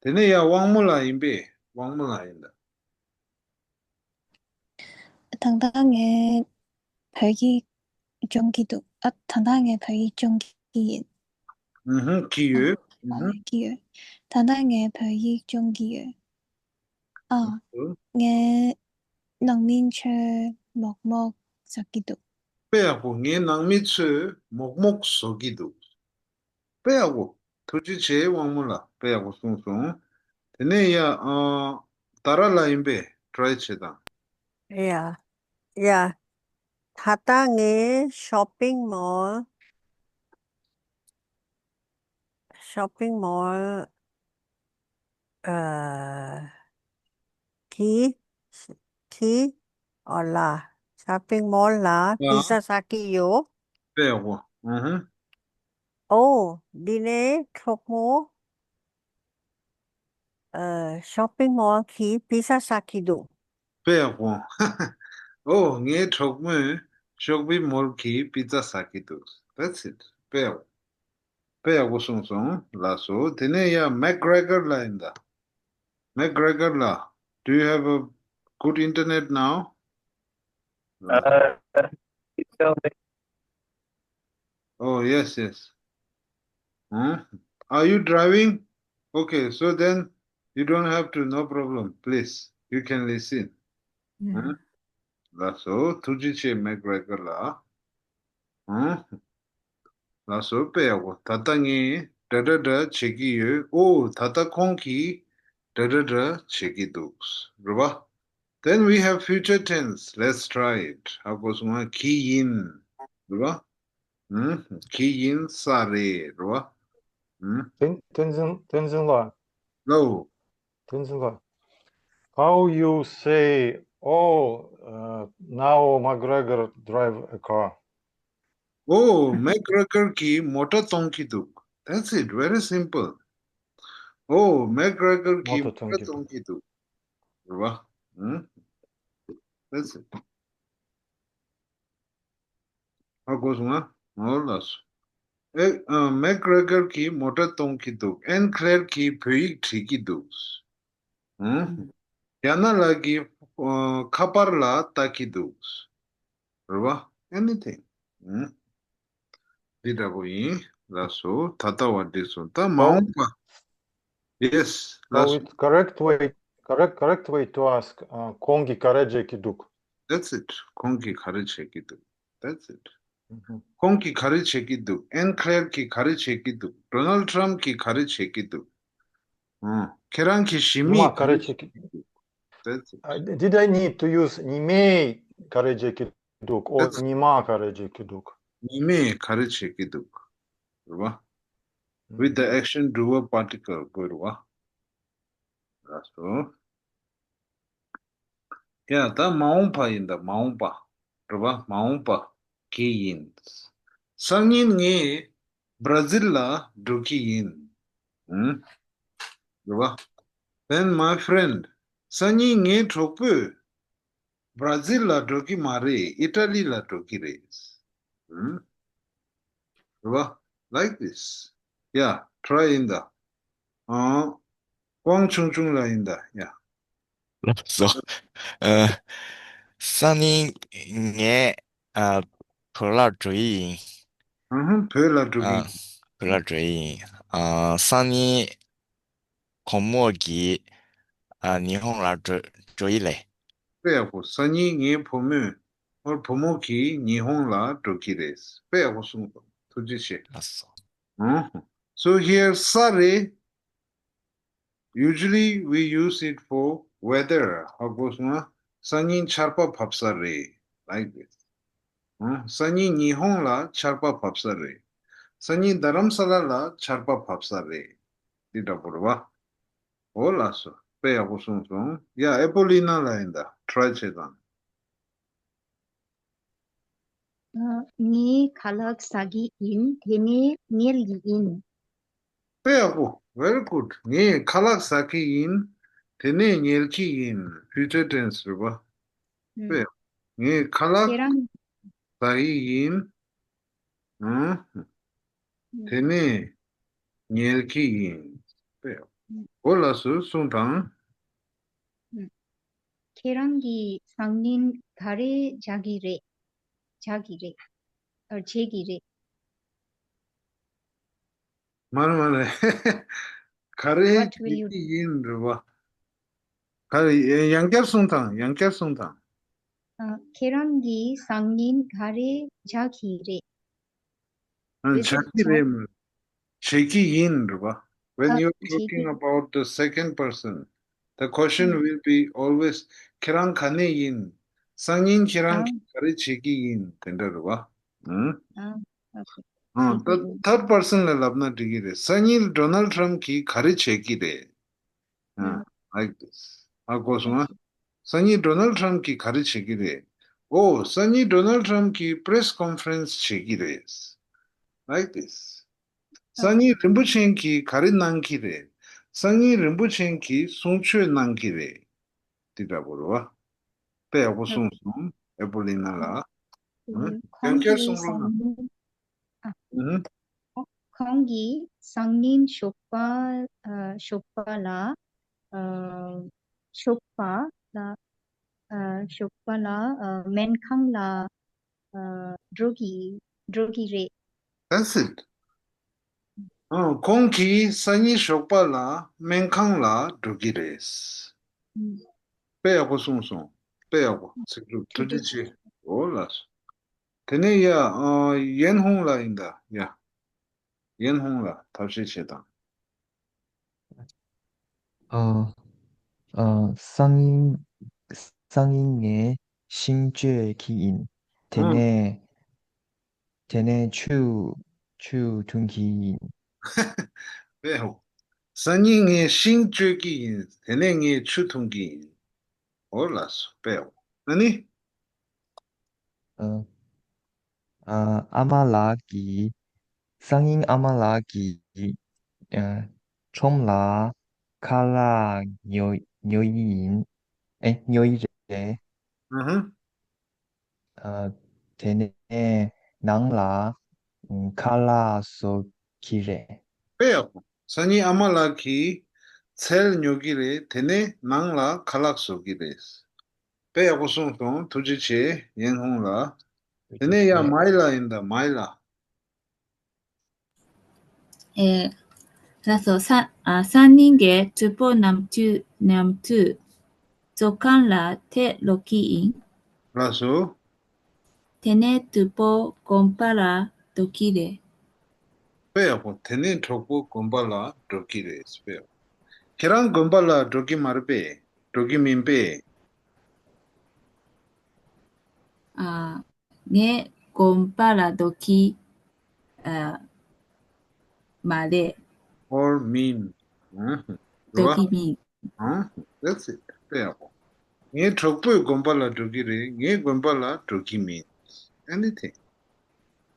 དེ་ནས་ཡ་དབང་མོ་ལགས་ཡིན་པས། དབང་མོ་ལགས་ཡིན་ད། ད་ལྟ་ངས་བོད་ཡིག་སྦྱོང་གི་འདུག་ཨ། ད་ལྟ་ངས་བོད་ཡིག་སྦྱོང་གི་ཡིན། ཨུ་ཧུ། གི་ཡོད། ཨ། ལབ་ཀྱི་ཡོད། ད་ལྟ་ངས་བོད་ཡིག་སྦྱོང་གི་ཡོད། ཨ། ངའི་ནང་མི་ཚོས་མོག་མོག་ཟ་གི་འདུག་དཔེ་ཡག་པོ། ངའི་ནང་མི་ཚོས་མོག་མོག་བཟོ་གི་འདུག་དཔེ་ཡག་པོ། ཐུགས་རྗེ་ཆེ། དབང་མོ་ལགས། དཔེ་ཡག་པོ་གསུངས་སོང་། དེ་ནས་ཡ། ཨ། ཏཱ་ར་ལགས་ཡིན་པས། ཊ་རའི་བྱེད་དང་། ཡ། ཡ། ད་ལྟ་ངས་ཤོ་པིང་མོལ། ཤོ་པིང་མོལ། ཨ། གི། གི། ཨོ་ལ། ཤོ་པིང་མོལ་ལ་ཡ། པི་ཛ་ཟ་གི་ཡོད། དཔེ་ཡག་པོ། ཨུ་ཧུ། ཨོ། འདི་ནས་གྲོགས་མོ། ཨ། ཤོ་པིང་མོལ་གྱི་པི་ཛ་ཟ་གི་འདུག་དཔེ་ཡག་པོ། ཨོ། ངའི་གྲོགས་མོས་ཤོ་པིང་མོལ་གྱི་པི་ཛ་ཟ་གི་འདུག That's it. དཔེ་ཡག་དཔེ་ཡག་པོ་གསུངས་སོང་། ལགས་སོ། དེ་ནས་ཡ། མེག་གྷི་རེ་གྷར་ལགས་ཡིན་ད། མེག་གྷི་རེ་གྷར་ལགས། Do you have a good internet now? Uh, tell me. Oh, yes, yes. Huh? Are you driving? Okay, so then you don't have to, no problem. Please, you can listen. ལགས་སོ། ཐུགས་རྗེ་ཆེ། མེག་གྷི་རེ་གྷར་ལགས། ལགས་སོ། དཔེ་ཡག་པོ། ད་ལྟ་ངས་འདྲ་འདྲ་འདྲ་བྱེད་ཀྱི་ཡོད། ཨོ། ད་ལྟ་ཁོང་གིས་འདྲ་འདྲ་འདྲ་བྱེད་ཀྱི་འདུག་རེད་པ། Then we have future tense. Let's try it. ཧ་གོ་སོང་ང་། གྱིས་ཡིན། རེད་པ། ཨུམ། གྱིས་ཡིན་ས་རེད། རེད་པ། ཨུམ། བསྟན་བསྟན་འཛིན། བསྟན་འཛིན་ལགས། ལོ། བསྟན་འཛིན་ལགས། How you say, "Oh, uh, now McGregor drive a car"? ཨོ། མེག་གྷི་རེ་གྷར་གྱིས་མོ་ཊ་གཏོང་གི་འདུག That's it. Very simple. ཨོ། མེག་གྷི་རེ་གྷར་གྱིས་མོ་ཊ་གཏོང་གི་འདུག་རེད་པ། ཨུམ། That's it. ཧ་གོ་སོང་ང་། ཨོ། ལགས་སོ། ཨེ། ཨ། མེག་གྷི་རེ་གྷར་གྱིས་མོ་ཊ་གཏོང་གི་འདུག་ཨན་ཁི་ལེར་གྱིས་བོད་ཡིག་བྲིས་ཀྱི་འདུག་ཨུམ། རྒྱ་ནག་ལགས་ཀྱིས། ཨ། ཁ་པར་ལ་ལྟ་གི་འདུག་རེད་པ། Anything. ཨུམ། འདི་འདྲ་པོ་ཡིན། ལགས་སོ། ད་ལྟ་བ་འགྲིག་སོང་། ད་མ་འོངས་པ། Yes. So ལགས་སོ། It's correct way, correct, correct way to ask. Uh, ཁོང་གིས་ག་རེ་བྱེད་ཀྱི་འདུག That's it. ཁོང་གིས་ག་རེ་བྱེད་ཀྱི་འདུག That's it. ཁོང་གིས་ག་རེ་བྱེད་ཀྱི་འདུག་ཨན་ཁི་ལེར་གྱིས་ག་རེ་བྱེད་ཀྱི་འདུག་ཌོ་ནལ་ཌི་ཊརམ་ཕི་གྱིས་ག་རེ་བྱེད་ཀྱི་འདུག་ཨང་། ཁྱེད་རང་གི་ཞི་ཉི་མ་མིས་ག་ག་རེ་རེ་བྱེད་ཀྱི་འདུག That's it. Uh, did I need to use ཉི་མས་ག་རེ་བྱེད་ཀྱི་འདུག or That's ཉི་མ་ག་རེ་བྱེད་ཀྱི་འདུག་ཉི་མས་ག་རེ་བྱེད་ཀྱི་འདུག་རེད་པ། With the action doer particle དགོས་རེད་པ། ལགས་སོ། ཡ། ད་མ་འོངས་པ་ཡིན་ད། མ་འོངས་པ། རེད་པ། མ་འོངས་པ་གྱིས་ཡིན། སང་ཉིན་ངས་བྷ་ར་ཛིལ་ལ་འགྲོ་གི་ཡིན། ཨུམ། རེད་པ། Then my friend, སང་ཉིན་ངའི་གྲོགས་པོས་བྷ་ར་ཛིལ་ལ་འགྲོ་གི་མ་རེད། ཨི་ཊ་ལི་ལ་འགྲོ་གི་རེད། ཨུམ། རེད་པ། Like this. Yeah, try ཡིན་ད། ཨང་། དབང་ཆུང་ཆུང་ལགས་ཡིན་ད། Yeah. ལགས་སོ། ཨ། སང་ཉིན་ངས། ཨ། བོད་ལ་འགྲོ་ཡི་ཡིན། ཨུ་ཧུ། བོད་ལ་འགྲོ་གི་ཨ། ཡིན། བོད་ལ་འགྲོ་ཡི་ཡིན། ཨ། སང་ཉིན་བུ་མོ་གིས། ཨ། ཉི་ཧོང་ལ་འགྲོ་འགྲོ་ཡི་ལེ། དཔེ་ཡག་པོ། སང་ཉིན་ངའི་བུ་མོས། ཨོ། བུ་མོ་གིས་ཉི་ཧོང་ལ་འགྲོ་གི་རེད། དཔེ་ཡག་པོ་གསུངས་སོང་། ཐུགས་རྗེ་ཆེ། ལགས་སོ། ཨུ་ཧུ། So here ས་རེད། Usually we use it for weather. ཧ་གོ་སོང་ང་། སང་ཉིན་ཆར་པ་བབས་ས་རེད། Like this. ཨང་། སང་ཉིན་ཉི་ཧོང་ལ་ཆར་པ་བབས་ས་རེད། སང་ཉིན་རྡ་རམ་ས་ལ་ལ་ཆར་པ་བབས་ས་རེད། འདི་འདྲ་པོ་རེད་པ། འོ་ལགས་སོ། དཔེ་ཡག་པོ་གསུངས་སོང་། ཡ། ཨེ་པོ་ལི་ན་ལགས་ཡིན་ད། ཊ་རའི་བྱེད་དང་། ཨ། ངས་ཁ་ལག་ཟ་གི་ཡིན། དེ་ནས་ཉལ་གྱི་ཡིན། དཔེ་ཡག་པོ། Very good. ངས་ཁ་ལག་ཟ་གི་ཡིན། དེ་ནས་ཉལ་གྱི་ཡིན། ཕིའུ་ཅར་ཊེན་སི་རེད་པ། ཨུམ། དཔེ་ཡག་པོ། ངས་ཁ་ལག་ཁྱེད་རང་ཟ་གི་ཡིན། ཨུམ། ཨུམ། དེ་ནས་ཉལ་གྱི་ཡིན། དཔེ་ཡག་པོ། ཨུམ། འོ་ལགས་སོ། གསུངས་དང་། ཨུམ། ཁྱེད་རང་གིས་སང་ཉིན་ག་རེ་བྱ་གི་རེད། བྱ་གི་རེད། ཨ། བྱེད་ཀྱི་རེད། མ་རེད་མ་རེད། ག་རེ་What will བྱེད you ཀྱི་ཡིན་རེད་བ། ག་རེ་ཡང་བསྐྱར་གསུང་དང་ཡང་བསྐྱར་གསུང་དང་། ཨ། ཁྱེད་རང་གི་སང་ཉིན་ག་རེ་བྱ་གི་རེད། ཨ། Will བྱ་གི་རེད་མ། བྱེད་ཀྱི་ཡིན་རེད་བ། When ཨ། you are བྱེད་talking ཀྱི། about the second person, the question ཨ། will be always ཁྱེད་རང་ག་ནས་ཡིན། སང་ཉིན་ཁྱེད་རང་ཨ། གིས་ག་རེ་བྱེད་ཀྱི་ཡིན་དེ་འདྲ་རེད་བ། ཨ། ཨ། ཨ། ད་ཐར་པར་སན་ལ་ལབ་ན་འགྲིག་གི་རེད། སང་ཉིན་ཌོ་ནལ་ཊམ་གྱིས་ག་རེ་བྱེད་ཀྱི་རེད། ཨ། ཨ། Like this. ཨ། གོ་སོང་ཨ། སང་ཉིན་ཌོ་ནལ་ཊམ་གྱིས་ག་རེ་བྱེད་ཀྱི་རེད། ཨོ། སང་ཉིན་ཌོ་ནལ་ཊམ་གྱིས་པྲེ་སི་ཀོན་ཕ་རེན་སི་བྱེད་ཀྱི་རེད། Like this. སང་ཉིན་རིན་པོ་ཆེན་གྱིས་ག་རེ་གནང་གི་རེད། སང་ཉིན་རིན་པོ་ཆེན་གྱིས་གསུང་ཆོས་གནང་གི་རེད། འདི་འདྲ་པོ་རེད་བ། དཔེ་ཡག་པོ་གསུངས་སོང་ཨེ་པོ་ལི་ན་ལགས། ཨ། ཡང་ཁོང་བསྐྱར་གིས་གསུང་རོགས་སང་གནང་། ཉིན། ཨ། ཨུ་ཧུ། ཁོང་གིས་སང་ཉིན་ཞོགས་པ། ཨ། ཞོགས་པ་ལ། ཨ། ཞོགས་པ་ལ། ཨ། ཞོགས་པ་ལ། ཨ། སྨན་ཁང་ལ། ཨ། འགྲོ་གི། འགྲོ་གི་རེད། That's it. ཨ། ཁོང་གིས་སང་ཉིན་ཞོགས་པ་ལ་སྨན་ཁང་ལ་འགྲོ་གི་རེད། ཨུ། དཔེ་ཡག་པོ་གསུངས་སོང་། དཔེ་ཡག་པོ། ཚིག་གྲུབ་ཐུགས་རྗེ་ཆེ། འོ་ལགས་སོ། དེ་ནས་ཡ། ཨ། ཡན་ཧུང་ལགས་ཡིན་ད་ཡ། ཡན་ཧུང་ལགས་ཐབས་ཤེས་བྱེད་དང་། ཨ། ཨ། སང་ཉིན། སང་ཉིན་ངས་ཤིང་གཅོད་ཀྱི་ཡིན། དེ་ཨ། ནས། དེ་ནས་ཆུ། ཆུ་འཐུང་གི་ཡིན། དཔེ་ཧོ། སང་ཉིན་ངས་ཤིང་གཅོད་ཀྱི་ཡིན། དེ་ནས་ངས་ཆུ་འཐུང་གི་ཡིན། འོ་ལགས་སོ། དཔེ་ཧོ། ཨ་ནི། ཨ། ཨ། ཨ་མ་ལགས་ཀྱིས། སང་ཉིན་ཨ་མ་ལགས་ཀྱིས། ཨ། ཁྲོམ་ལ་ཁ་ལག་ཉོ། ཉོ་ཡི་ཡིན། ཨེ། ཉོ་ཡི་རེད། ཨ་ཧ། ཨ། དེ་ནས་ནང་ལ་ཁ་ལག་བཟོ་གི་རེད། དཔེ་ཡག་པོ། སང་ཉིན་ཨ་མ་ལགས་ཀྱིས་ཚལ་ཉོ་གི་རེད། དེ་ནས་ནང་ལ་ཁ་ལག་བཟོ་གི་རེད། དཔེ་ཡག་པོ་གསུངས་སོང་། ཐུགས་རྗེ་ཆེ་ཡན་ཧུང་ལགས། དེ་ནས་ཡ་མའི་ལགས་ཡིན་ད་མའི་ལགས། ཨེ། ལགས་སོ། ས། ཨ། སང་ཉིན་ངས་གྲོགས་པོ་མཉམ་དུ། མཉམ་དུ་མཛོད་ཁང་ལ་ཐད་ལོག་གི་ཡིན། ལགས་སོ། དེ་ནས་གྲོགས་པོ་དགོན་པ་ལ་འགྲོ་གི་རེད། དཔེ་ཡག་པོ། དེ་ནས་གྲོགས་པོ་དགོན་པ་ལ་འགྲོ་གི་རེད། དཔེ་ཡག་པོ། ཁྱེད་རང་དགོན་པ་ལ་འགྲོ་གི་མ་རེད་པས། འགྲོ་གི་མིན་པས། ཨ། ངས་དགོན་པ་ལ་འགྲོ་གི། ཨ། མ་རེད། Or མིན། ཨང་། འགྲོ་གི་མིན། ཨང་། That's it. དཔེ་ཡག་པོ། ངའི་གྲོགས་པོས་དགོན་པ་ལ་འགྲོ་གི་རེད། ངས་དགོན་པ་ལ་འགྲོ་གི་མིན། Anything.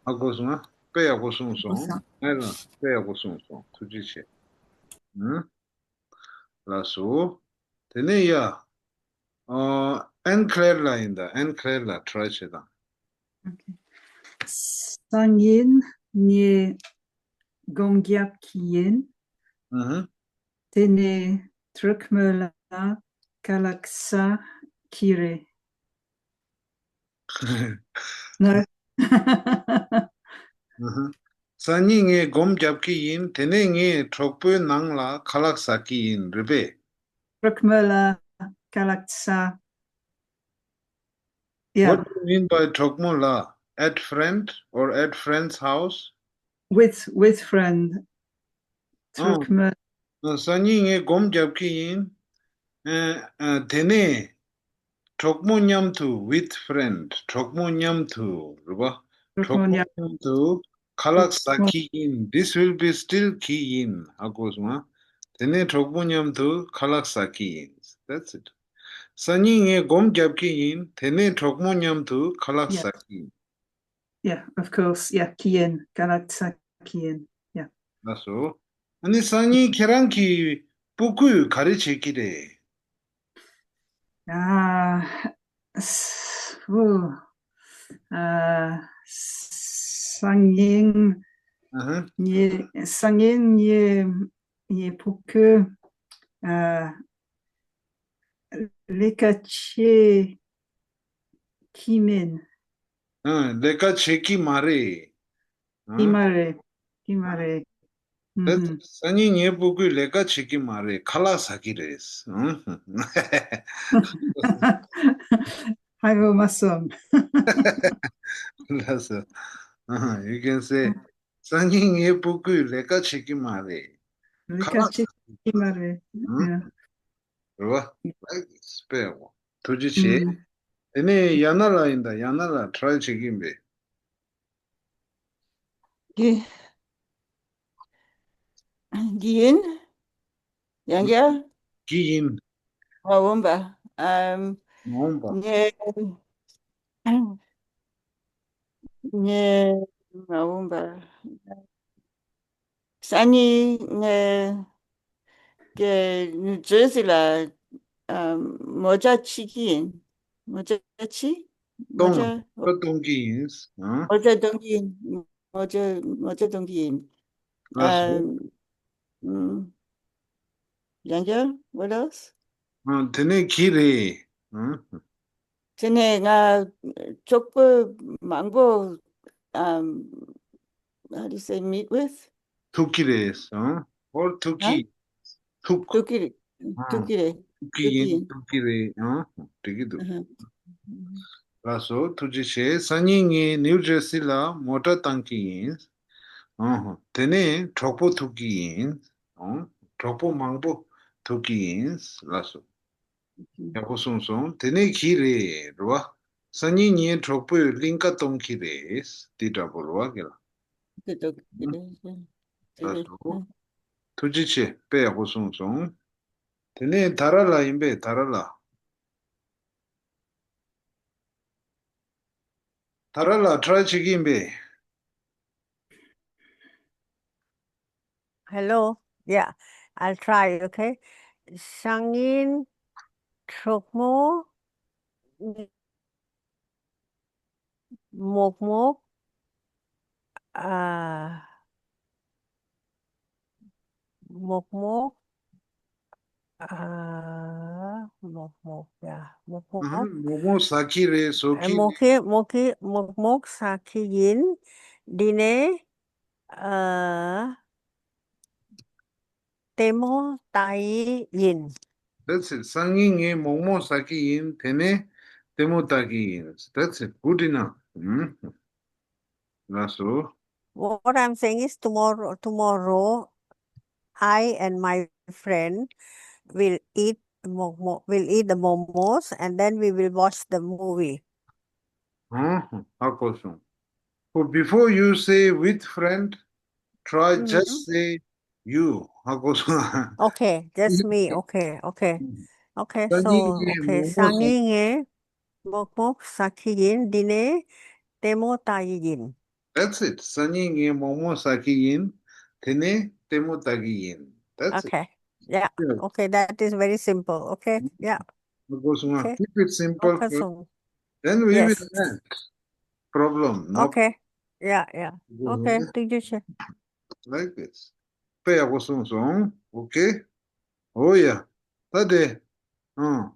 ཨ། གོ་སོང་ཨ། དཔེ་ཡག་པོ་གསུངས་སོང་། གོ་སོང་། ཨེ་ལ། དཔེ་ཡག་པོ་གསུངས་སོང་། ཐུགས་རྗེ་ཆེ། ཨང་། ལགས་སོ། དེ་ནས་ཡ། ཨ། ཨན་ཁ་ལེར་ལགས་ཡིན་ད། ཨན་ཁ་ལེར་ལགས་ཊ་རའི་བྱེད་དང་། Okay. སང་ཉིན་ངས་སྒོམ་རྒྱག་གི་ཡིན། ཨུ་ཧུ། དེ་ནས་གྲོགས་མོ་ལ་ཁ་ལག་ཟ་གི་རེད། ན། ཨུ་ཧུ། སང་ཉིན་ངས་སྒོམ་རྒྱག་གི་ཡིན། དེ་ནས་ངས་གྲོགས་པོའི་ནང་ལ་ཁ་ལག་ཟ་གི་ཡིན། རེད་པས། གྲོགས་མོ་ལ་ཁ་ལག་ཟ། Yeah. What do you mean by གྲོགས་མོ་ལ། At friend or at friend's house? With, with friend. ཨ། གྲོགས་མོ། ཨ། སང་ཉིན་ངས་སྒོམ་རྒྱག་གི་ཡིན། ཨ། ཨ། དེ་ནས་གྲོགས་མོ་མཉམ་དུ། With friend. གྲོགས་མོ་མཉམ་དུ་རེད་པ། གྲོགས་མོ་མཉམ། གྲོགས་མོ་མཉམ་དུ་ཁ་ལག་ཟ་གི་ཡིན། This will be still གི་ཡིན། ཧ་གོ་སོང་ཨ། དེ་ནས་གྲོགས་མོ་མཉམ་དུ་ཁ་ལག་ཟ་གི་ཡིན། That's it. སང་ཉིན་ངས་སྒོམ་རྒྱག་གི་ཡིན། དེ་ནས་གྲོགས་མོ་མཉམ་དུ་ཁ་ལག་ཟ་གི་ཡིན། Yeah, of course. Yeah, གི་ཡིན། ཁ་ལག་ཟ་གི་ཡིན། Yeah. ལགས་སོ། ཨ་ནི་སང་ཉིན་ཁྱེད་རང་གི་སྤུ་གུས་ག་རེ་བྱེད་ཀྱི་རེད། ཨ། ཨོ། ཨ། སང་ཉིན། ཨ་ཧ། ངའི། སང་ཉིན་ངའི། ངའི་སྤུ་གུ། ཨ། ལས་ཀ་བྱེད་ཀྱི་མིན། ཨ། ལས་ཀ་བྱེད་ཀྱི་མ་རེད། ཨ། ཀྱི་མ་རེད། ཀྱི་མ་རེད། ད་སང་ཉིན་ངའི་སྤུ་གུས་ལས་ཀ་བྱེད་ཀྱི་མ་རེད། ཁ་ལག་ཟ་གི་རེད། ཧ་གོ་མ་སོང་། ལགས་སོ། You can say, སང་ཉིན་ངའི་སྤུ་གུས་ལས་ཀ་བྱེད་ཀྱི་མ་རེད། ལས་ཁ་ལག་ཟ་གི་མ་རེད། རེད་བ། དཔེ་ཡག་པོ། ཐུགས་རྗེ་ཆེ། དེ་ནས་ཡ་ན་ལ་ཡིན་ད། ཡ་ན་ལ་ཊ་རའི་བྱེད་ཀྱི་ཡིན་པས། གི། གི་ཡིན། ཡང་བསྐྱར། གི་ཡིན། མ་འོངས་པ། ཨམ། མ་འོངས་པ། ངས། ངས་མ་འོངས་པ། སང་ཉིན་ངས་ཀྱེ་ནིའུ་ཇར་སི་ལ་ཨམ། མོ་ཅག་ཕྱི་གི་ཡིན། མོ་ཅག་ཕྱི། མོ་གཏོང་། ཅག་ཁ་གཏོང་གི་ཡིན། ཨ། མོ་ཅག་གཏོང་གི་ཡིན། མོ་ཅག་མོ་ཅག་གཏོང་གི་ཡིན། ལགས་སོ། ཨམ། ཡང་བསྐྱར། What else? ཨ། དེ་ནས་གི་རེད། ཨ། དེ་ནས་ང་གྲོགས་པོ་མང་པོ། ཨམ། How do you say meet with? ཐུག་གི་རེད། ཨ། Or ཐུག་གི། ཨ། ཐུག་ཐུག་གི་རེད། ཨ། ཐུག་གི་རེད། ཐུག་གི་ཐུག་གི་ཡིན། ཡིན། ཐུག་གི་རེད། ཨ། འགྲིག་གི་འདུག་ཨ། ལགས་སོ། ཐུགས་རྗེ་ཆེ། སང་ཉིན་ངས་ནིའུ་ཇར་སི་ལ་མོ་ཊ་བཏང་གི་ཡིན། ཨ། དེ་ནས་གྲོགས་པོ་ཐུག་གི་ཡིན། ཨ། གྲོགས་པོ་མང་པོ་ཐུག་གི་ཡིན། ལགས་སོ། ཡག་པོ་གསུངས་སོང་། དེ་ནས་གི་རེད། རེད་བ། སང་ཉིན་ངའི་གྲོགས་པོས་གླིང་ཀ་གཏོང་གི་རེད། འདི་འདྲ་པོ་རེད་བ། གི་ལ། ལགས་སོ། ཐུགས་རྗེ་ཆེ། དཔེ་ཡག་པོ་གསུངས་སོང་། དེ་ནས་དྷ་ར་ལ་ཡིན་པས། དྷ་ར་ལ། དྷ་ར་ལ་ཊ་རའི་བྱེད་ཀྱི་ཡིན་པས། Hello. Yeah, I'll try, okay? སང་ཉིན་གྲོགས་མོ་མོག་མོག་ཨ། མོག་མོག་ཨ། མོག་མོག་ཡ། མོག་མོག་ཨ། མོག་མོག་ཟ་གི་རེད། ཟོ་ཨ། གི་མོག་གི་མོག་གི་མོག་མོག་ཟ་གི་ཡིན། འདི་ནས་ཨ། ལྟད་མོ་ལྟ་ཡི་ཡིན། That's it. སང་ཉིན་ངས་མོག་མོག་ཟ་གི་ཡིན། དེ་ནས་ལྟད་མོ་ལྟ་གི་ཡིན། That's it. Good enough. ལགས་སོ། What I'm saying is tomorrow, tomorrow, I and my friend will eat momo, will eat the momos, and then we will watch the movie. ཧ་གོ་སོང་། So before you say with friend, try just say you. ཧ་གོ་སོང་། Okay, just me. Okay, okay. Okay, so, okay. སང་ཉིན་ངས་མོག་མོག་ཟ་གི་ཡིན། འདི་ནས་ལྟད་མོ་ལྟ་ཡི་ཡིན། That's it. སང་ཉིན་ངས་མོག་མོག་ཟ་གི་ཡིན། དེ་ནས་ལྟད་མོ་ལྟ་གི་ཡིན། That's it. Okay. Yeah. Okay, that is very simple. Okay. Yeah. ཧ་གོ་སོང་ང་། Okay. Keep it simple. Okay, first. So then we will add problem. No. Okay. Yeah, yeah. Okay, ཐུགས་རྗེ་ཆེ། Like this. དཔེ་ཡག་པོ་གསུངས་སོང་། Okay. འོ་ཡ། ད་དེ། ཨང་།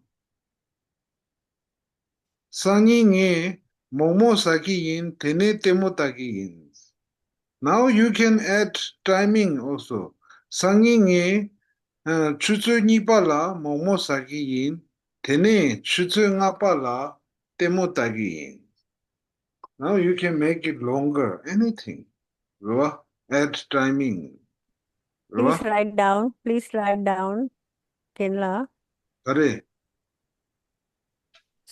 སང་ཉིན་ངས་མོག་མོག་ཟ་གི་ཡིན། དེ་ནས་ལྟད་མོ་ལྟ་གི་ཡིན། Now you can add timing also. སང་ཉིན་ངས་ཨ། ཆུ་ཚོད་གཉིས་པ་ལ་མོག་མོག་ཟ་གི་ཡིན། དེ་ནས་ཆུ་ཚོད་ལྔ་པ་ལ་ལྟད་མོ་ལྟ་གི་ཡིན། Now you can make it longer, anything. རེད་བ། Add timing. རེད་བ། Please write down. Please write down. ཀེན་ལགས། ག་རེ།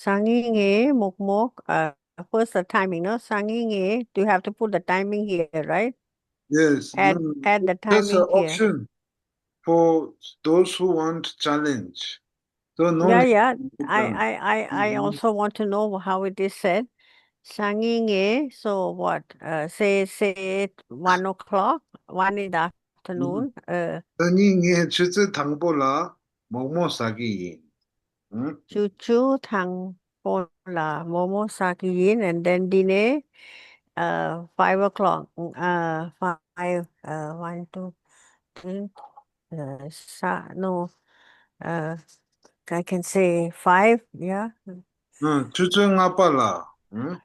སང་ཉིན་ངས་མོག་མོག་ཨ། First the timing, no? སང་ཉིན་ངས། Do you have to put the timing here, right? Yes. Add, no, no, add the timing here. That's an option for those who want challenge. So no. Yeah, yeah. I, I, I, I also want to know how it is said. སང་ཉིན་ངས། So what? Uh, say, say one o'clock, one in the afternoon. Uh, སང་ཉིན་ངས་ཆུ་ཚོད་དང་པོ་ལ་མོག་མོག་ཟ་གི་ཡིན། ཨང་། ཆུ་ཚོད་དང་པོ་ལ་མོག་མོག་ཟ་གི་ཡིན། And then འདི་ནས། Uh, five o'clock. Uh, five. Uh, one, two, three. Uh, sa- no. Uh, I can say five. Yeah. ཨང་། ཆུ་ཚོད་ལྔ་པ་ལ། ཨང་།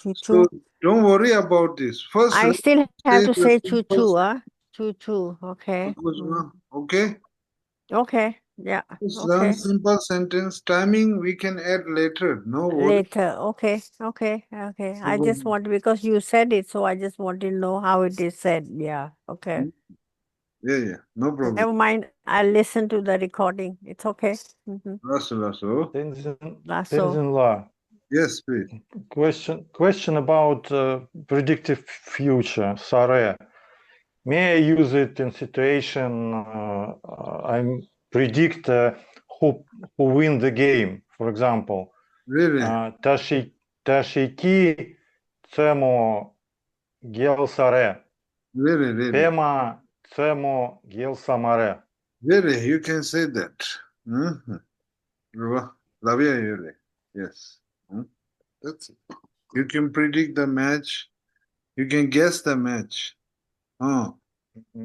ཆུ་ཚོད། So don't worry about this. First, I still have to say ཆུ་ཚོད། ཨ། Two, two. Okay. Of course, mm. Okay. Okay. Yeah. Just okay. Learn simple sentence. Timing we can add later. No worries. Later. Okay. Okay. Okay. I just want, because you said it, so I just want to know how it is said. Yeah. Okay. Yeah, yeah. No problem. Never mind. I'll listen to the recording. It's okay. Mm-hmm. That's, that's all. Tenzin, That's all. Tenzin La. Yes, please. Question, question about uh, predictive future, Sare. May I use it in situation uh, uh, I predict uh, who who win the game, for example? Really? Uh, Tashi Tashiki Tsemo Gelsare. Really, really. Pema Tsemo Gelsare. Really, you can say that. Mm-hmm. Yes. Hmm? That's it. You can predict the match. You can guess the match. Uh,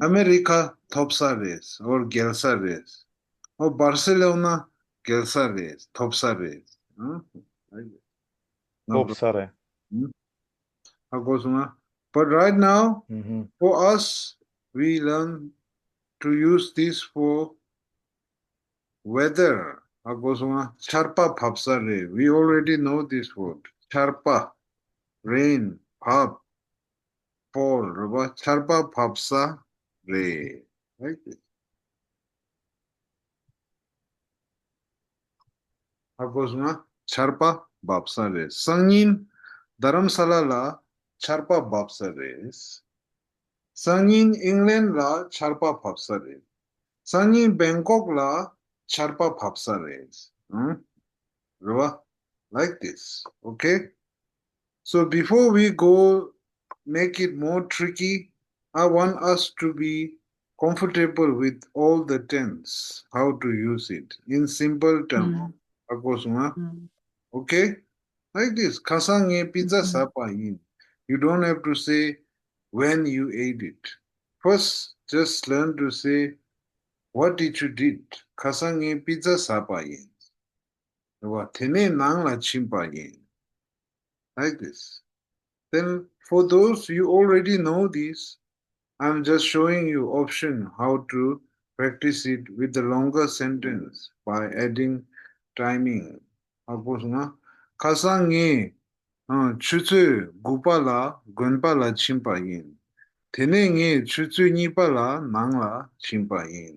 America top side race or Gelsa race. Or Barcelona Gelsa race, top side race. Huh? Top side. Hmm? But right now, mm-hmm. For us, we learn to use this for weather. ཧ་གོ་སོང་ང་། ཆར་པ་བབས་ས་རེད། We already know this word. ཆར་པ། Rain, བབས། Fall རེད་པ། ཆར་པ་བབས་ས་རེད། Right? ཧ་གོ་སོང་ང་། ཆར་པ་བབས་ས་རེད། སང་ཉིན་རྡ་རམ་ས་ལ་ལ་ཆར་པ་བབས་ས་རེད། སང་ཉིན་ཨིང་ལན་ལ་ཆར་པ་བབས་ས་རེད། སང་ཉིན་བེང་ཀོག་ལ་ཆར་པ་བབས་ས་རེད། ཨང་། རེད་བ། Like this. Okay? So before we go make it more tricky, I want us to be comfortable with all the tense, how to use it in simple term. ཧ་གོ་སོང་ང་། Okay? Like this. ཁ་སང་ངས་པི་ཛ་ཟ་པ་ཡིན། You don't have to say when you ate it. First, just learn to say what did you did. ཁ་སང་ངས་པི་ཛ་ཟ་པ་ཡིན། རེད་བ། དེ་ནས་ནང་ལ་ཕྱིན་པ་ཡིན། Like this. Then, for those you already know this, I'm just showing you option how to practice it with the longer sentence by adding timing. ཧ་གོ་སོང་ང་། ཁ་སང་ངས་ཨ་ཆུ་ཚོད་དགུ་པ་ལ་དགོན་པ་ལ་ཕྱིན་པ་ཡིན། དེ་ནས་ངས་ཆུ་ཚོད་གཉིས་པ་ལ་ནང་ལ་ཕྱིན་པ་ཡིན།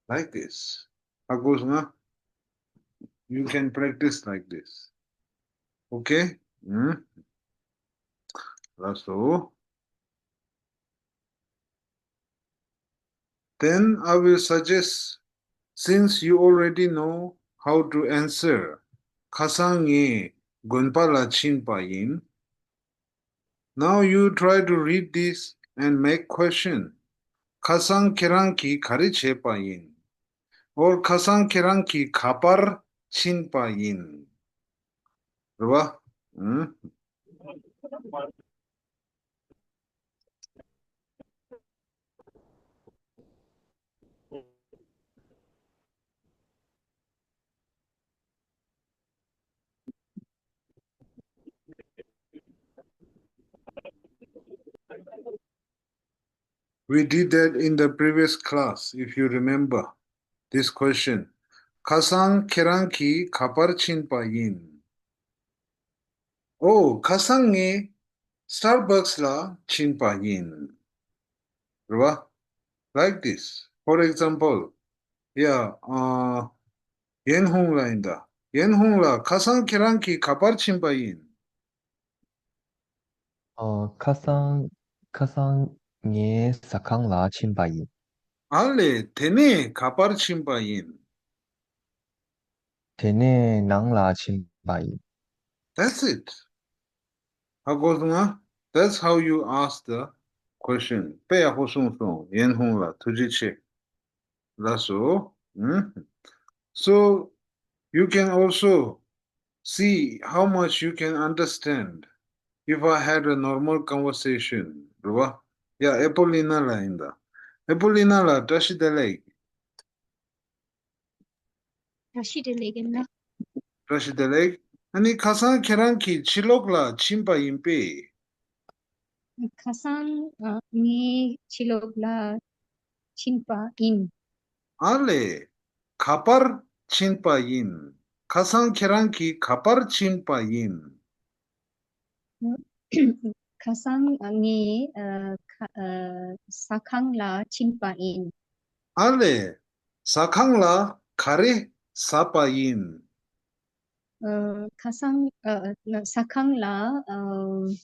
Like this. ཧ་གོ་སོང་ང་། You can practice like this. Okay? ལགས་སོ། Then I will suggest, since you already know how to answer, ཁ་སང་ངས་དགོན་པ་ལ་ཕྱིན་པ་ཡིན། Now you try to read this and make question. ཁ་སང་ཁྱེད་རང་གིས་ག་རེ་བྱས་པ་ཡིན། Or ཁ་སང་ཁྱེད་རང་གིས་ག་པར་ཕྱིན་པ་ཡིན། རེད་བ། ཨང་། We did that in the previous class, if you remember this question. ཁ་སང་ཁྱེད་རང་གིས་ག་པར་ཕྱིན་པ་ཡིན། ཨོ། ཁ་སང་ངས་Starbucks ལ་ཕྱིན་པ་ཡིན། རེད་བ། Like this. For example, yeah, uh, ཡན་ཧུང་ལ་ཡིན་ད། ཡན་ཧུང་ལགས། ཁ་སང་ཁྱེད་རང་གིས་ག་པར་ཕྱིན་པ་ཡིན། ཨ། ཁ་སང་། ཁ་སང་ངའི་ཟ་ཁང་ལ་ཕྱིན་པ་ཡིན། ཨ་ལས། དེ་ནས་ག་པར་ཕྱིན་པ་ཡིན། དེ་ནས་ནང་ལ་ཕྱིན་པ་ཡིན། That's it. ཧ་གོ་སོང་ང་། That's how you ask the question. དཔེ་ཡག་པོ་གསུངས་སོང་། ཡན་ཧུང་ལགས། ཐུགས་རྗེ་ཆེ། ལགས་སོ། ཨུམ། So, you can also see how much you can understand if I had a normal conversation. རེད་བ། ཡ། ཨེ་པོ་ལི་ན་ལགས་ཡིན་ད། ཨེ་པོ་ལི་ན་ལགས། བཀྲ་ཤིས་བདེ་ལེགས། བཀྲ་ཤིས་བདེ་ལེགས། ཡིན་ན། བཀྲ་ཤིས་བདེ་ལེགས། ཨ་ནི་ཁ་སང་ཁྱེད་རང་གིས་ཕྱི་ལོགས་ལ་ཕྱིན་པ་ཡིན་པས། ཁ་སང་ཨ་ངས་ཕྱི་ལོགས་ལ་ཕྱིན་པ་ཡིན། ཨ་ལས། ག་པར་ཕྱིན་པ་ཡིན། ཁ་སང་ཁྱེད་རང་གིས་ག་པར་ཕྱིན་པ་ཡིན། ཁ་སང་ངས་ཨ་ཁ་ཨ་ཟ་ཁང་ལ་ཕྱིན་པ་ཡིན། ཨ་ལས། ཟ་ཁང་ལ་ག་རེ་ཟ་པ་ཡིན། ཨ་ཁ་སང་ཨ་ཟ་ཁང་ལ་ཨ་ཨ།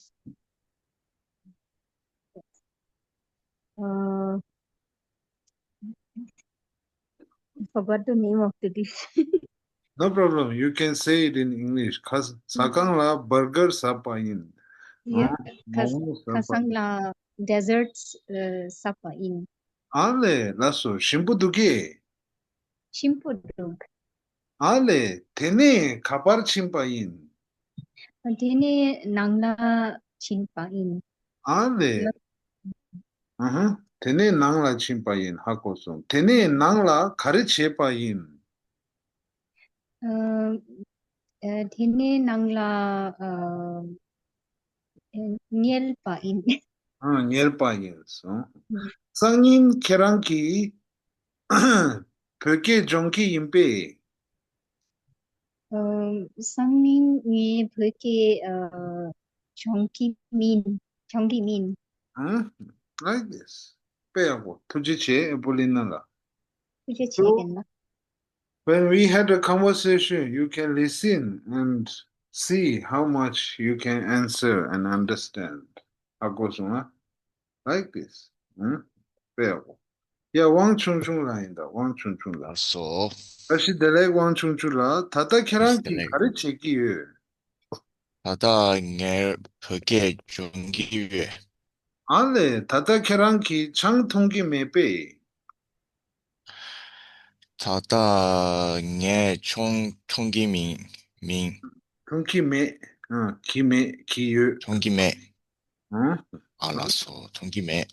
I forgot the name of the dish. No problem. You can say it in English. ཁ་ཟ་ཁང་ལ་བར་གར་ཟ་པ་ཡིན། Yeah. མོག་མོག་ཟ་པ་ཡིན། ཁ་སང་ལ་ཌེ་ཛར་ཊི་ཟ་པ་ཡིན། ཨ་ལས། ལགས་སོ། ཞིམ་པོ་འདུག་གས། ཞིམ་པོ་འདུག་ཨ་ལས། དེ་ནས་ག་པར་ཕྱིན་པ་ཡིན། དེ་ནས་ནང་ལ་ཕྱིན་པ་ཡིན། ཨ་ལས། ཨ་ཧ། དེ་ནས་ནང་ལ་ཕྱིན་པ་ཡིན། ཧ་གོ་སོང་། དེ་ནས་ནང་ལ་ག་རེ་བྱས་པ་ཡིན། ཨ་དེ་ནས་ནང་ལ་ཨ་ཉལ་པ་ཡིན། ཨ་ཉལ་པ་ཡིན་སོང་། སང་ཉིན་ཁྱེད་རང་གིས་བོད་སྐད་སྦྱོང་གི་ཡིན་པས། ཨ་སང་ཉིན་ངས་བོད་སྐད་ཨ་སྦྱོང་གི་མིན། སྦྱོང་གི་མིན། ཨ། Like this. དཔེ་ཡག་པོ། ཐུགས་རྗེ་ཆེ་ཨེ་པོ་ལི་ན་ལགས། ཐུགས་རྗེ་ཆེ། རྒན་ལགས། When we had a conversation, you can listen and see how much you can answer and understand. ཧ་གོ་སོང་ང་། Like this. ཨ། དཔེ་ཡག་པོ། ཡ་ཝང་ཆུང་ཆུང་ལགས་ཡིན་ད། ཝང་ཆུང་ཆུང་ལགས། སོ། བཀྲ་ཤིས་བདེ་ལེགས་ཝང་ཆུང་ཆུང་ལགས། ད་ལྟ་ཁྱེད་རང་གིས་ག་རེ་བྱེད་ཀྱི་ཡོད། ད་ལྟ་ངས་བོད་སྐད་སྦྱོང་གི་ཡོད། ཨ་ལས། ད་ལྟ་ཁྱེད་རང་གིས་ཆང་འཐུང་གི་མེད་པས། ད་ལྟ་ངས་ཆང་འཐུང་གི་མིན། མིན། འཐུང་གི་མེད། ཨ། གི་མེད། གི་ཡོད། འཐུང་གི་མེད། ཨ། ཨ་ལགས་སོ། འཐུང་གི་མེད།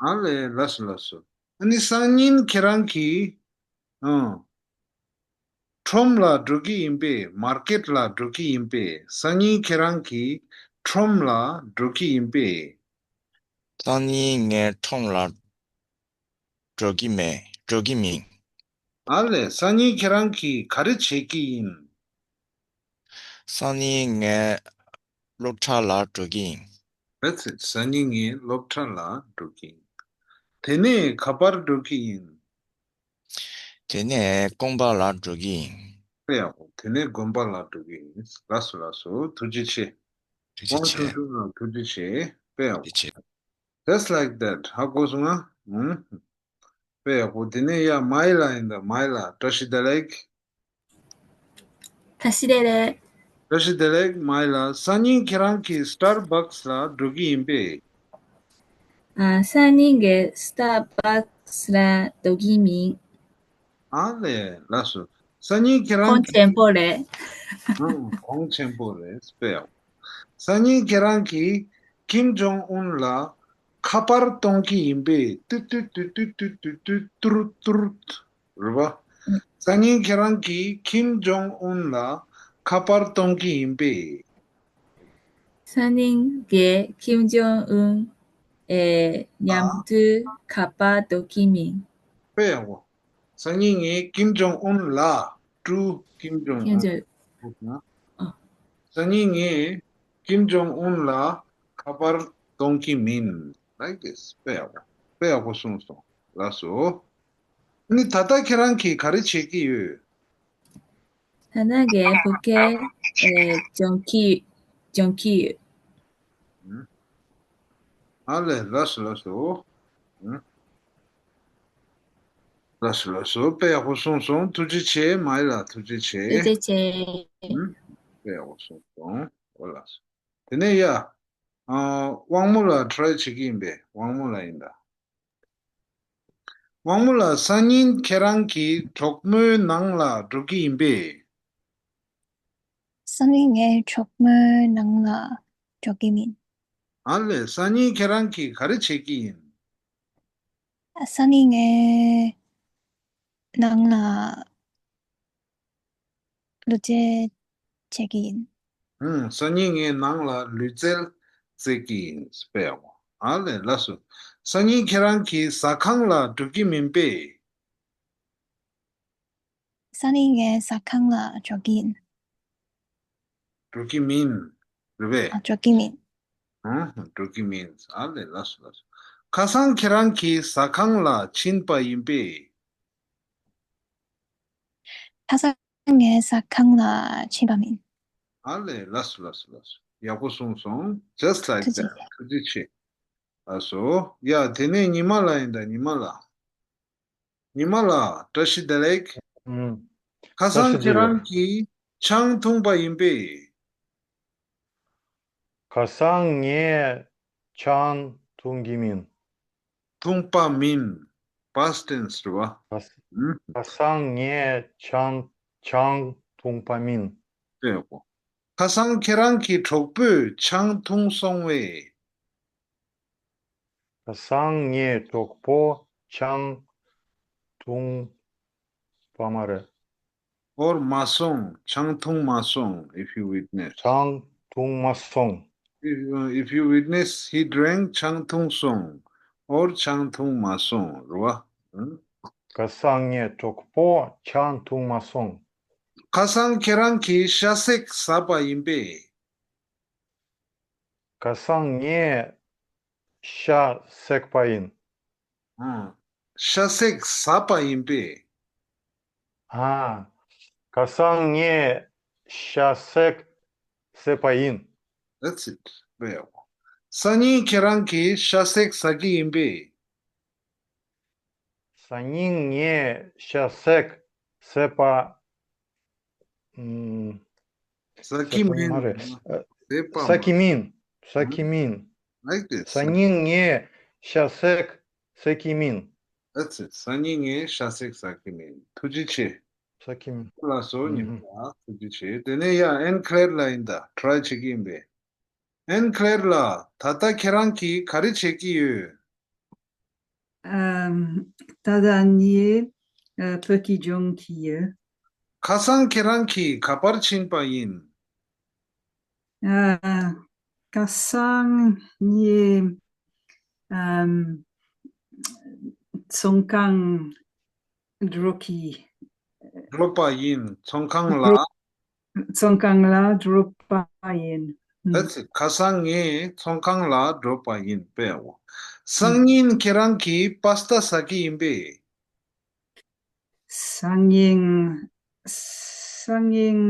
ཨ་ལས། ལགས་སོ་ལགས་སོ། ཨ་ནི་སང་ཉིན་ཁྱེད་རང་གིས་ཨ་ཁྲོམ་ལ་འགྲོ་གི་ཡིན་པས། མར་ཀེཊ་ལ་འགྲོ་གི་ཡིན་པས། སང་ཉིན་ཁྱེད་རང་གིས་ཁྲོམ་ལ་འགྲོ་གི་ཡིན་པས། སང་ཉིན་ངས་ཁྲོམ་ལ་འགྲོ་གི་མེད། འགྲོ་གི་མིན། ཨ་ལས། སང་ཉིན་ཁྱེད་རང་གིས་ག་རེ་བྱེད་ཀྱི་ཡིན། སང་ཉིན་ངས་སློབ་གྲྭ་ལ་འགྲོ་གི་ཡིན། That's it. སང་ཉིན་ངས་སློབ་གྲྭ་ལ་འགྲོ་གི་ཡིན། དེ་ནས་ག་པར་འགྲོ་གི་ཡིན། དེ་ནས་དགོན་པ་ལ་འགྲོ་གི་ཡིན། དཔེ་ཡག་པོ། དེ་ནས་དགོན་པ་ལ་འགྲོ་གི་ཡིན། ལགས་སོ་ལགས་སོ། ཐུགས་རྗེ་ཆེ། ཐུགས་རྗེ་ཝང་ཆུང་ཆེ། ཆུང་ལགས་ཐུགས་རྗེ་ཆེ། དཔེ་ཡག་པོ། ཐུགས་རྗེ་ཆེ། Just like that. ཧ་གོ་སོང་ང་། ཨུམ། དཔེ་ཡག་པོ། དེ་ནས་ཡ་མའི་ལ་ཡིན་ད། མའི་ལ། བཀྲ་ཤིས་བདེ་ལེགས། བཀྲ་ཤིས་བདེ་ལེགས། བཀྲ་ཤིས་བདེ་ལེགས་མའི་ལ། སང་ཉིན་ཁྱེད་རང་གིས་སི་ཊར་བྷག་སི་ལ་འགྲོ་གི་ཡིན་པས། ཨ་སང་ཉིན་ངས་སི་ཊར་བྷག་སི་ལ་འགྲོ་གི་མིན། ཨ་ལས། ལགས་སོ། སང་ཉིན་ཁྱེད་རང་གོང་ཆེན་པོ་རེད། ཨང་། གོང་ཆེན་པོ་རེད། དཔེ་ཡག་སང་ཉིན་ཁྱེད་རང་གིས་ཀིམ་ཇོང་ཨུན་ལ་ཁ་པར་གཏོང་གི་ཡིན་པས། ཏུ་ཏུ་ཏུ་ཏུ་ཏུ་ཏུ་ཏུ་ཏུ་རུ་ཏུ་རུ། རེད་པ། སང་ཉིན་ཁྱེད་རང་གིས་ཀིམ་ཇོང་ཨུན་ལ་ཁ་པར་གཏོང་གི་ཡིན་པས། སང་ཉིན་ངས་ཀིམ་ཇོང་ཨུན་ཨེ་མཉམ་དུ་ཁ་པར་གཏོང་གི་མིན། དཔེ་ཡག་པོ། སང་ཉིན་ངས་ཀིམ་ཇོང་ཨུན་ལ། ཀྲུ་ཀིམ་ཇོང་ཀིམ་ཨུན། ཇོང་ཨ། སང་ཉིན་ངས་ཀིམ་ཇོང་ཨུན་ལ་ཁ་པར་གཏོང་གི་མིན། Like this. དཔེ་ཡག་པོ། དཔེ་ཡག་པོ་གསུངས་སོང་། ལགས་སོ། ཨ་ནི་ད་ལྟ་ཁྱེད་རང་གིས་ག་རེ་བྱེད་ཀྱི་ཡོད། ད་ནང་གི་བོད་སྐད་ཨེ་སྦྱོང་གི་སྦྱོང་གི་ཡོད། ཨ་ལས། ལགས་སོ་ལགས་སོ། ལགས་སོ་ལགས་སོ། དཔེ་ཡག་པོ་གསུངས་སོང་། ཐུགས་རྗེ་ཆེ་མའི་ལ། ཐུགས་རྗེ་ཆེ། ཐུགས་རྗེ་ཆེ། དཔེ་ཡག་པོ་གསུངས་སོང་། ཨོ་ལགས་སོ། དེ་ནས་ཡ། ཨ། དབང་མོ་ལགས་ཊ་རའི་བྱེད་ཀྱི་ཡིན་པས། དབང་མོ་ལགས་ཡིན་ད། དབང་མོ་ལགས། སང་ཉིན་ཁྱེད་རང་གིས་གྲོགས་མོའི་ནང་ལ་འགྲོ་གི་ཡིན་པས། སང་ཉིན་ངས་གྲོགས་མོའི་ནང་ལ་འགྲོ་གི་མིན། ཨ་ལས། སང་ཉིན་ཁྱེད་རང་གིས་ག་རེ་བྱེད་ཀྱི་ཡིན། སང་ཉིན་ངས་ནང་ལ་ལུས་རྩལ་བྱེད་ཀྱི་ཡིན། ཧུམ། སང་ཉིན་ངས་ནང་ལ་ལུས་རྩལ་ བཙལ་གྱི་ཡིན་པས། ཨ་ལས། ལགས་སོ། སང་ཉིན་ཁྱེད་རང་གི་ཟ་ཁང་ལ་འགྲོ་གི་མིན་པས། སང་ཉིན་ངས་ཟ་ཁང་ལ་འགྲོ་གི་ཡིན། འགྲོ་གི་མིན། རེད་པས། ཨ། འགྲོ་གི་མིན། ཨང་། འགྲོ་གི་མིན། ཨ་ལས། ལགས་སོ། ལགས་སོ། ཁ་སང་ཁྱེད་རང་གི་ཟ་ཁང་ལ་ཕྱིན་པ་ཡིན་པས། ཁ་སང་ངས་ཟ་ཁང་ལ་ཕྱིན་པ་མིན། ཨ་ལས། ལགས་སོ། ལགས་སོ། ལགས་སོ། ཡག་པོ་གསུངས་སོང་། Just like that. ཐུགས་རྗེ་ཆེ། ལགས་སོ། ཡ། དེ་ནས་ཉི་མ་ལགས་ཡིན་ད། ཉི་མ་ལགས། ཉི་མ་ལགས། བཀྲ་ཤིས་བདེ་ལེགས། ཨུམ། ཁ་སང་ཁྱེད་རང་གིས་ཆང་འཐུང་པ་ཡིན་པས། ཁ་སང་ངས་ཆང་འཐུང་གི་མིན། འཐུང་པ་མིན། Past tense རེད་པ། ཁ་ས- ཨུམ། ཁ་སང་ངས་ཆང་ཆང་འཐུང་པ་མིན། ཨེ་གོ། ཁ་སང་ཁྱེད་རང་གི་གྲོགས་པོས་ཆང་འཐུང་སོང་བས། ཁ་སང་ངའི་གྲོགས་པོ་ཆང་འཐུང་པ་མ་རེད། འོར་མ་སོང་། ཆང་འཐུང་མ་སོང་། If you witness. ཆང་འཐུང་མ་སོང་། If, uh, if you witness, he drank, ཆང་འཐུང་སོང་། འོར་ཆང་འཐུང་མ་སོང་། རེད་པ། ཨང་། ཁ་སང་ངའི་གྲོགས་པོ་ཆང་འཐུང་མ་སོང་། ཁ་སང་ཁྱེད་རང་གིས་ཤ་སྟག་ཟ་བ་ཡིན་པས། ཁ་སང་ངས་ཤ་བསྲེགས་པ་ཡིན། ཨང་། ཤ་སྟག་ཟ་བ་ཡིན་པས། ཨ། ཁ་སང་ངས་ཤ་སྟག་བཟས་པ་ཡིན། That's it. རེད་པས། སང་ཉིན་ཁྱེད་རང་གིས་ཤ་སྟག་ཟ་གི་ཡིན་པས། སང་ཉིན་ངས་ཤ་སྟག་བཟས་པ། ཨུམ། ཟ་གི་མིན། མ་རེད། ཨ། བཟས་པ་མ། ཟ་གི་མིན། ཟ་གི་མིན། Like this. སང་ཉིན་ངས་ཤ་སྟག་ཟ་གི་མིན། That's it. སང་ཉིན་ངས་ཤ་སྟག་ཟ་གི་མིན། ཐུགས་རྗེ་ཆེ། ཟ་གི་མིན། ལགས་སོ། ཨུམ། ཉི་མ་ལགས། ཐུགས་རྗེ་ཆེ། དེ་ནས་ཡ། ཨན་ཁི་ལེར་ལགས་ཡིན་ད། ཊི་རའི་བྱེད་ཀྱི་ཡིན་པས། ཨན་ཁི་ལེར་ལགས། ད་ལྟ་ཁྱེད་རང་གིས་ག་རེ་བྱེད་ཀྱི་ཡོད། ཨམ། ད་ལྟ་ངས་ཨ། བོད་སྐད་སྦྱོང་གི་ཡོད། ཁ་སང་ཁྱེད་རང་གིས་ག་པར་ཕྱིན་པ་ཡིན། ཨ། ཁ་སང་ངས་ཨམ། ཚོང་ཁང་འགྲོ་གི། འགྲོ་པ་ཡིན། ཚོང་ཁང་ལ། ཚོང་ཁང་ལ་འགྲོ་པ་ཡིན། ཨུམ། That's it. ཁ་སང་ངས་ཚོང་ཁང་ལ་འགྲོ་པ་ཡིན་པས། སང་ཉིན་ཁྱེད་རང་གིས་པ་སྟ་ཟ་གི་ཡིན་པས། སང་ཉིན། སང་ཉིན་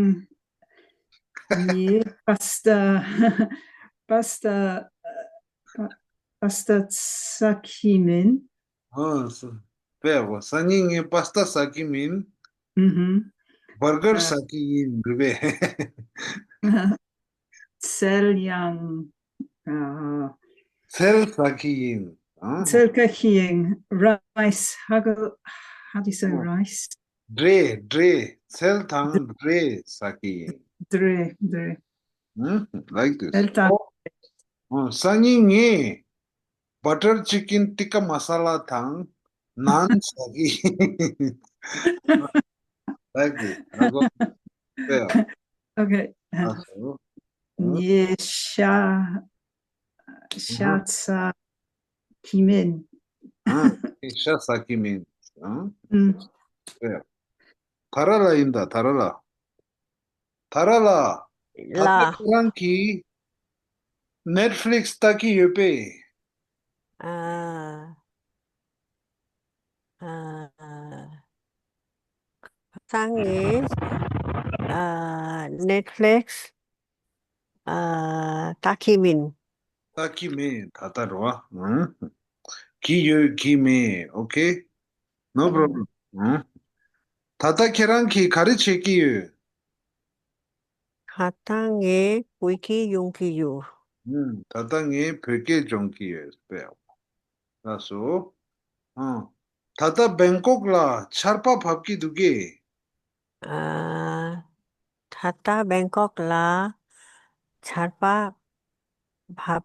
ངས་པ་སྟ། པ་སྟ། པ་སྟ་ཟ་གི་མིན། ཨ། ས- དཔེ་ཡག་པོ། སང་ཉིན་ངས་པ་སྟ་ཟ་གི་མིན། ཨུ་ཧུམ། བར་གར་ཨ། ཟ་གི་ཡིན། རེད་པས། ཚལ་ཡང་། ཨ། ཚལ་ཟ་གི་ཡིན། ཨ། ཚལ་ཟ་གི་ཡིན། རའིས། How do- how do you say ཨ། རའིས། འབྲས། འབྲས། ཚལ་དང་འབྲས་ཟ་གི་ཡིན། འབྲས། འབྲས། ཨུ། Like this. ཚལ་དང་། ཨ། སང་ཉིན་ངས་བ་ཊར་ཅི་ཀིན་ཊི་ཀ་མ་ས་ལ་དང་ནཱན་ཟ་གི་ཡིན། Like this. ཨ་གོ། དཔེ་ཡག་ཨོ་ཁེ། ཨ་སོ། ངས་ཤ་ཤ་ཨ་ཟ་གི་མིན། ཨ། ངས་ཤ་ཟ་གི་མིན། ཨ། ཨུམ། དཔེ་ཡག་ད་ར་ལ་ཡིན་ད། ད་ར་ལ། ད་ར་ལ། ད་ལྟ་ལ། ཁྱེད་རང་གིས་ནེཊ་ཕི་ལིག་སི་ལྟ་གི་ཡོད་པས། ཨ། ཨ། ཁ་སང་ངས་ཨ། ནེཊ་ཕི་ལིག་སི་ཨ། ལྟ་གི་མིན། ལྟ་གི་མེད། ད་ལྟ་རེད་པ། ཨང་། གི་ཡོད་གི་མེད། ཨོ་ཁེ། No problem. ཨང་། ད་ལྟ་ཁྱེད་རང་གིས་ག་རེ་བྱེད་ཀྱི་ཡོད། ད་ལྟ་ངས་བོད་སྐད་སྦྱོང་གི་ཡོད། ཨང་། ད་ལྟ་ངས་བོད་སྐད་སྦྱོང་གི་ཡོད་པས། ལགས་སོ། ཨང་། ད་ལྟ་བེང་ཀོག་ལ་ཆར་པ་བབས་ཀྱི་འདུག་གས། ཨ། ད་ལྟ་བེང་ཀོག་ལ་ཆར་པ་བབས།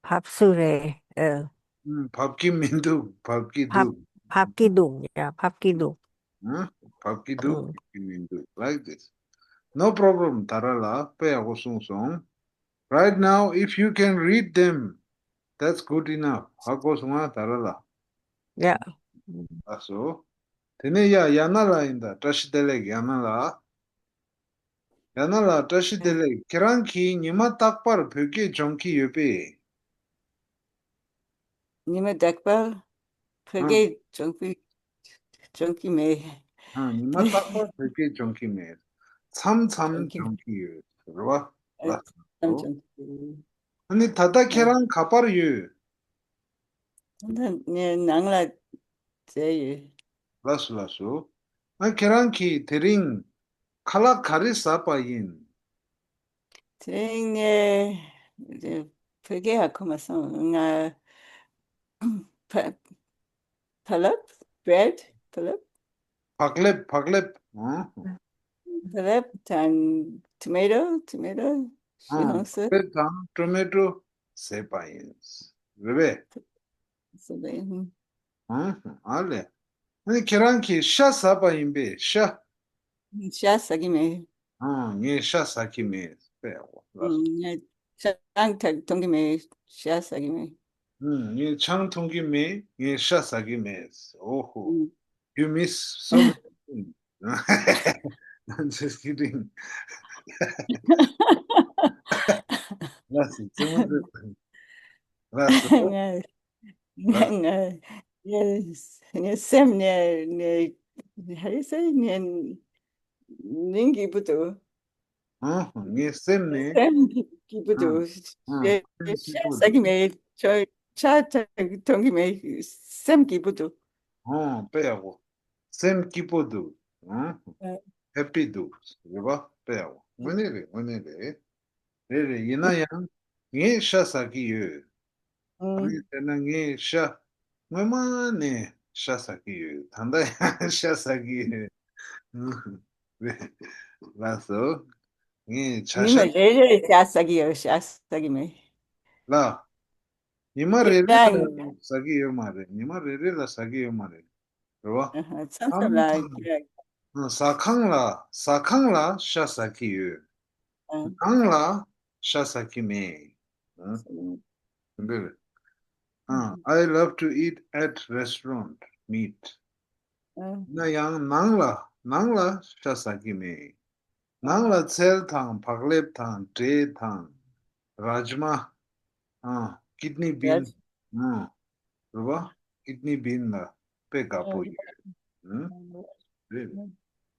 བབས་སུ་རེད། ཨ། ཨུམ། བབས་ཀྱི་མི་འདུག་བབས་ཀྱི་འདུག་བབས་ཀྱི་འདུག་ཡ། བབས་ཀྱི་འདུག་ཨ། བབས་ཀྱི་འདུག་ཨུམ། བབས་ཀྱི་མི་འདུག Like this. No problem. ད་ར་ལ། དཔེ་ཡག་པོ་གསུངས་སོང་། Right now, if you can read them, that's good enough. ཧ་གོ་སོང་ང་ད་ར་ལ། Yeah. ལགས་སོ། དེ་ནས་ཡ་ཡ་ན་ལ་ཡིན་ད། བཀྲ་ཤིས་བདེ་ལེགས་ཡ་ན་ལ། ཡ་ན་ལ་བཀྲ་ཤིས་བདེ་ལེགས། ཁྱེད་རང་གིས་ཉི་མ་རྟག་པར་བོད་སྐད་སྦྱོང་གི་ཡོད་པས། ཉི་མ་རྟག་པར་བོད་སྐད་སྦྱོང་གི་སྦྱོང་གི་མེད། ཨ། ཉི་མ་རྟག་པར་བོད་སྐད་སྦྱོང་གི་མེད། མཚམས་མཚམས་སྦྱོང་གི་ཡོད་རེད་བ། ལགས་སོ། ཨ་ནི་ད་ལྟ་ཁྱེད་རང་ག་པར་ཡོད། ད་ནི་ནང་ལ་བསྡད་ཡོད། ལགས་སོ་ལགས་སོ། ཨ། ཁྱེད་རང་གིས་དེ་རིང་ཁ་ལག་ག་རེ་ཟ་བ་ཡིན། དེ་རིང་ངས་བོད་སྐད་ཧ་གོ་མ་སོང་། ང་བ་བ་ལེབ། བྷི་རེད། བ་ལེབ། བག་ལེབ། བག་ལེབ། ཨང་། བ་ལེབ་དང་ཊོ་མེ་ཊོ། ཊོ་མེ་ཊོ། ཨང་། ཧོང་སི། བག་ལེབ་དང་ཊོ་མེ་ཊོ་ཟས་པ་ཡིན། རེད་པས། ཟས་པ་ཡིན། ཨང་། ཨ་ལས། ཨ་ནི་ཁྱེད་རང་གིས་ཤ་ཟ་བ་ཡིན་པས། ཤ། ཤ་ཟ་གི་མེད། ཨང་། ངས་ཤ་ཟ་གི་མེད། དཔེ་ཡག་པོ་ལགས། ངས་ཆང་ཐག་འཐུང་གི་མེད། ཤ་ཟ་གི་མེད། ཨང་། ངས་ཆང་འཐུང་གི་མེད། ངས་ཤ་ཟ་གི་མེད། ཨོ་ཧོ། You miss so many things. I'm just kidding. ལགས་སོ། རྩེད་མོ་རྩེ། ལགས་སོ། ངས་ངས་ངས་ངས་སེམས་ནས་ནས། How do you say? ངས་ནིང་གི་བུ་དུ། ཨང་། ངས་སེམས་ནས། སེམས་སྐྱིད་པོ་འདུག་ཨང་། ཨང་། སེམས་སྐྱིད་པོ་འདུག་ཤ་ཟ་གི་མེད། ཆོ་ཤ་འཐུང་གི་མེད། སེམས་སྐྱིད་པོ་འདུག་ཨང་། དཔེ་ཡག་པོ། སེམས་སྐྱིད་པོ་འདུག་ཨང་། ཨ། ཧེ་པི་འདུག་རེད་པ། དཔེ་ཡག་པོ། དངོས་གནས་རེད། དངོས་གནས་རེད། རེད་རེད། ཡིན་ན་ཡང་ངས་ཤ་ཟ་གི་ཡོད། ཨང་། ག་རེ་ཟེར་ན་ངས་ཤ་སྔོན་མ་ནས་ཤ་ཟ་གི་ཡོད། ད་ལྟ་ཡང་ཤ་ཟ་གི་ཡོད། ཨང་། རེད། ལགས་སོ། ངས་ཆ་ཉི་མ་ཤ་རེ་རེ་ཤ་ཟ་གི་ཡོད། ཤ་ཟ་གི་མེད། ལགས། ཉི་མ་རེ་རེ་ལ་ཟ་གི་ཡོད་མ་རེད། ཉི་མ་རེ་རེ་ལ་ཟ་གི་ཡོད་མ་རེད། རེད་བ། ཨ་ཧ། མཚམས་མཚམས་ལ་མཚམས་ཁྱེད། ཨ། ཟ་ཁང་ལ། ཟ་ཁང་ལ་ཤ་ཟ་གི་ཡོད། ཨ། ནང་ལ་ཤ་ཟ་གི་མེད། ཨ། ཨ། དེ་འདྲ་རེད། ཨ། ཨ་ཧ། I love to eat at restaurant meat. ཨ། ཡིན་ན་ཡང་ནང་ལ། ནང་ལ་ཤ་ཟ་གི་མེད། ནང་ལ་ཚལ་དང་བག་ལེབ་དང་འབྲས་དང་རཱཇ་མ། ཨ། ཀིད་ནི་བིན། རཱཇ། ཨ། རེད་བ། ཀིད་ནི་བིན་ལ་དཔེ་དགའ་པོ་ཡོད། ཨ། རེད།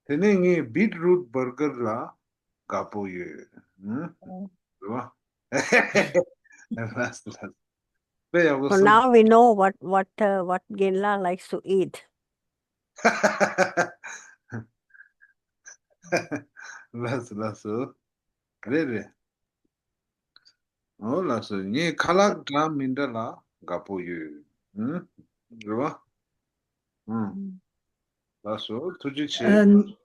དེ་ནས་ངས་བིཊ་རུཊ་བར་གར་ལ་དགའ་པོ་ཡོད། ཨ། རེད་བ། ལགས་ལགས། དཔེ་ཡག་པོ་So གསུངས། Now we know what, what, uh, what Genla likes to eat. ལགས་སོ། ལགས་སོ། རེད་རེད། ཨོ་ལགས་སོ། ངས་ཁ་ལག་འདྲ་མི་འདྲ་ལ་དགའ་པོ་ཡོད། ཨང་། རེད་བ། ཨང་། ལགས་སོ། ཐུགས་རྗེ་ཆེ། Um,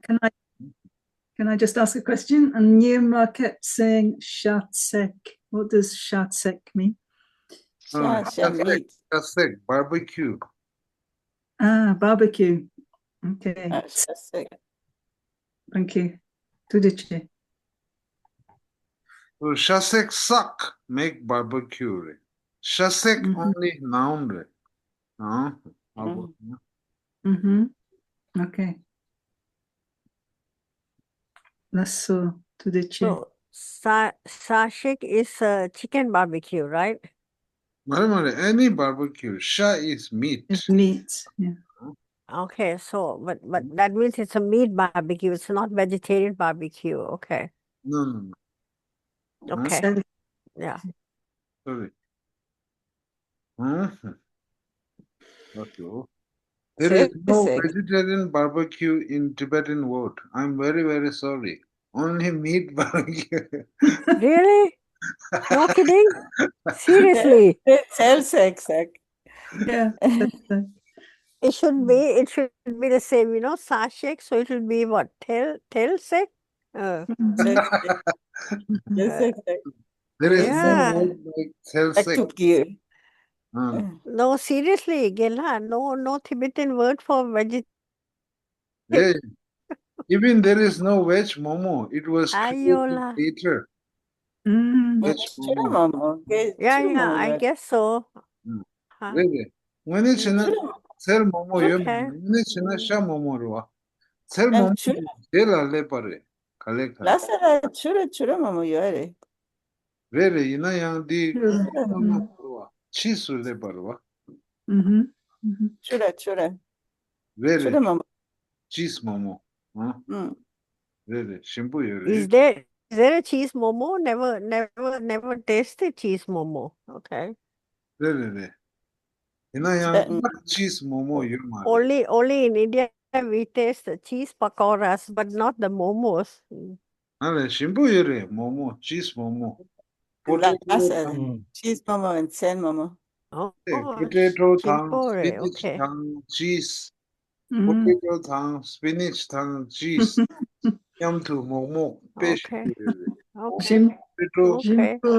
can I, can I just ask a question? And Nirma kept saying shatsek. What does shatsek mean? ཤ། ཤ་ཤ་ཟེག་མིཊ། ཤ་ཟེག་བར་བི་ཁྱུ། Ah, barbecue. Okay. ཨ། ཤ་ཟེག Thank you. ཐུགས་རྗེ་ཆེ། ཤ་ཟེག་suck make barbecue རེད། ཤ་ཟེག Mm-hmm. only noun རེད། ཨང་། ཨ་བོ། Mm-hmm. Okay. ལགས་སོ། ཐུགས་རྗེ་ཆེ། So, sa sashik is a chicken barbecue, right? མ་རེད་མ་རེད། Any barbecue. ཤ is meat. It's meat. Yeah. Okay, so, but, but that means it's a meat barbecue, it's not vegetarian barbecue. Okay. No, no, no. Okay. Sorry. Yeah. Sorry. ཨང་། ལགས་སོ། There is no vegetarian barbecue in Tibetan world. I'm very, very sorry. Only meat barbecue. Really? No kidding? Seriously? ཚལ་ཟེག་ཟེག Yeah. It should be, it should be the same, you know, sashik, so it will be what? Tel, tel sek? Uh, ཚལ་ཟེག་ཚལ་ཟེག་ཟེག There is no Yeah. word like ཚལ་ཟེག་ཐུབ་ཀྱི། ཨང་། No, seriously, Genla, no, no Tibetan word for vegetarian. Yeah. Even there is no veg momo. It was created later. ཨུམ། ཆུ་ར་མོག་མོག་གི། Yeah, ཆུ་ར་yeah, མོག་མོག་I ཡོད། guess so. ཨུམ། Huh. རེད་རེད། དངོས་གནས་བྱས་ན་ཚལ་མོག་མོག་ཡོད་མ་Okay. རེད། དངོས་གནས་བྱས་ན་ཤ་མོག་མོག་རེད་བ། ཚལ་མོག་མོག་དེ་ལ་སླེབས་པ་རེད། ག་ལེ་ག་ལེ། ལ་ས་ལ་ཆུ་ར་ཆུ་ར་མོག་མོག་ཡོད་རེད། རེད་རེད། ཡིན་ན་ཡང་འདི་ཆུ་ར་མོག་མོག་རེད་བ། ཕྱིས་སུ་སླེབས་པ་རེད་བ། ཨུམ། ཨུམ། ཆུ་ར་ཆུ་ར། རེད་ཆུ་རེད། ར་མོག་མོག cheese མོག་མོག་ཨང་། ཨུམ། རེད་རེད། ཞིམ་པོ་ཡོད་རེད། Is there is there a cheese momo? Never, never, never tasted cheese momo. Okay. རེད་རེད་རེད། ཡིན་ན་ཡང་cheese མོག་མོག་ཡོད་མ་རེད། Only, only in India we taste the cheese pakoras, but not the momos. Mm. ཨ་ལས། ཞིམ་པོ་ཡོད་རེད། མོག་མོག cheese མོག་མོག་ལ་potato ས་དང་ཆིས་མོག་མོག་ཚལ་མོག་མོག Oh, potato དང་ཞིམ་པོ་རེད། spinach Okay. དང་cheese ཨུམ། potato དང་spinach དང་cheese མཉམ་དུ་མོག་མོག་དཔེ་ཞིམ་པོ་ཡོད་རེད། Okay. ཞིམ། potato ཞིམ་པོ།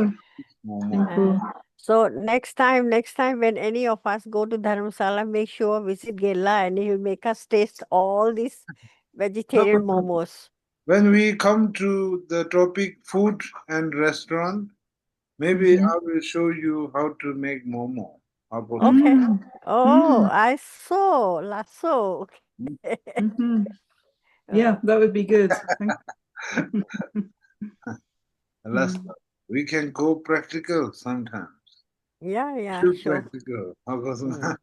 མོག་མོག་ཞིམ་པོ། Uh, so next time, next time when any of us go to Dharamsala, make sure visit Gela and he'll make us taste all these vegetarian momos. When we come to the topic food and restaurant, maybe I will show you how to make མོག་མོག་ཧ་གོ་སོང་། Okay. ཨུམ། Oh, ཨུམ། I saw. Lasso. Okay. ཨུམ། Yeah, that would be good. Thank- Let's go. We can go practical sometimes. Yeah, yeah, Too sure. practical. ཧ་གོ་སོང་།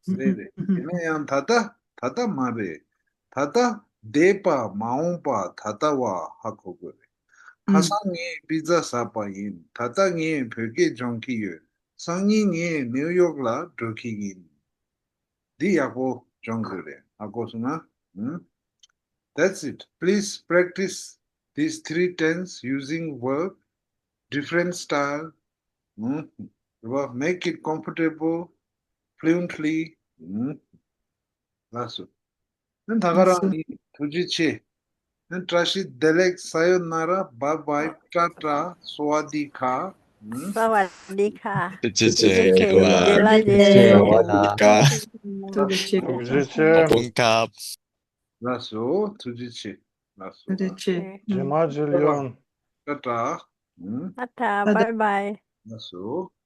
Mm. རེད་རེད། ཡིན་ན་ཡང་ད་ལྟ་ད་ལྟ་མ་རེད། ད་ལྟ་འདས་པ་མ་འོངས་པ་ད་ལྟ་བ་ཧ་གོ་དགོས་རེད། ཁ་སང་ངས་པི་ཛ་ཟ་པ་ཡིན། ད་ལྟ་ངས་བོད་སྐད་སྦྱོང་གི་ཡོད། སང་ཉིན་ངས་ནེའུ་ཡོག་ལ་འགྲོ་གི་ཡིན། འདི་ཡག་པོ་སྦྱོང་དགོས་རེད། ཧ་གོ་སོང་ན། ཨུམ། That's it. Please practice these three tense using verb, different style. ཨུམ། རེད་བ། Make it comfortable, fluently. ཨུམ། ལགས་སོ། ཨན་ད་ག་རང་ཡིན། ཐུགས་རྗེ་ཆེ། ཨན་བཀྲ་ཤིས་བདེ་ལེགས། ས་ཡོ་ན་ར། བཱའི་བཱའི། ཊ་ཊ། སཝ་དི་ཁ། ཨུམ། Sawadee ka. ཐུགས་རྗེ་ཆེ། Thank you. གོ་བ། Jela ཐུགས་རྗེ་ཆེ། je. གོ་བ། ཀ། ཐུགས་རྗེ་ཆེ། ཐུགས་རྗེ་ཆེ། བ་བུང་ཀ། ལགས་སོ། ཐུགས་རྗེ་ཆེ། ལགས་སོ། ཐུགས་རྗེ་ཆེ། རྗེས་མ་མཇལ་ཡོང་། ཊ་ཊ། ཨུམ། Tata, bye bye. ལགས་སོ།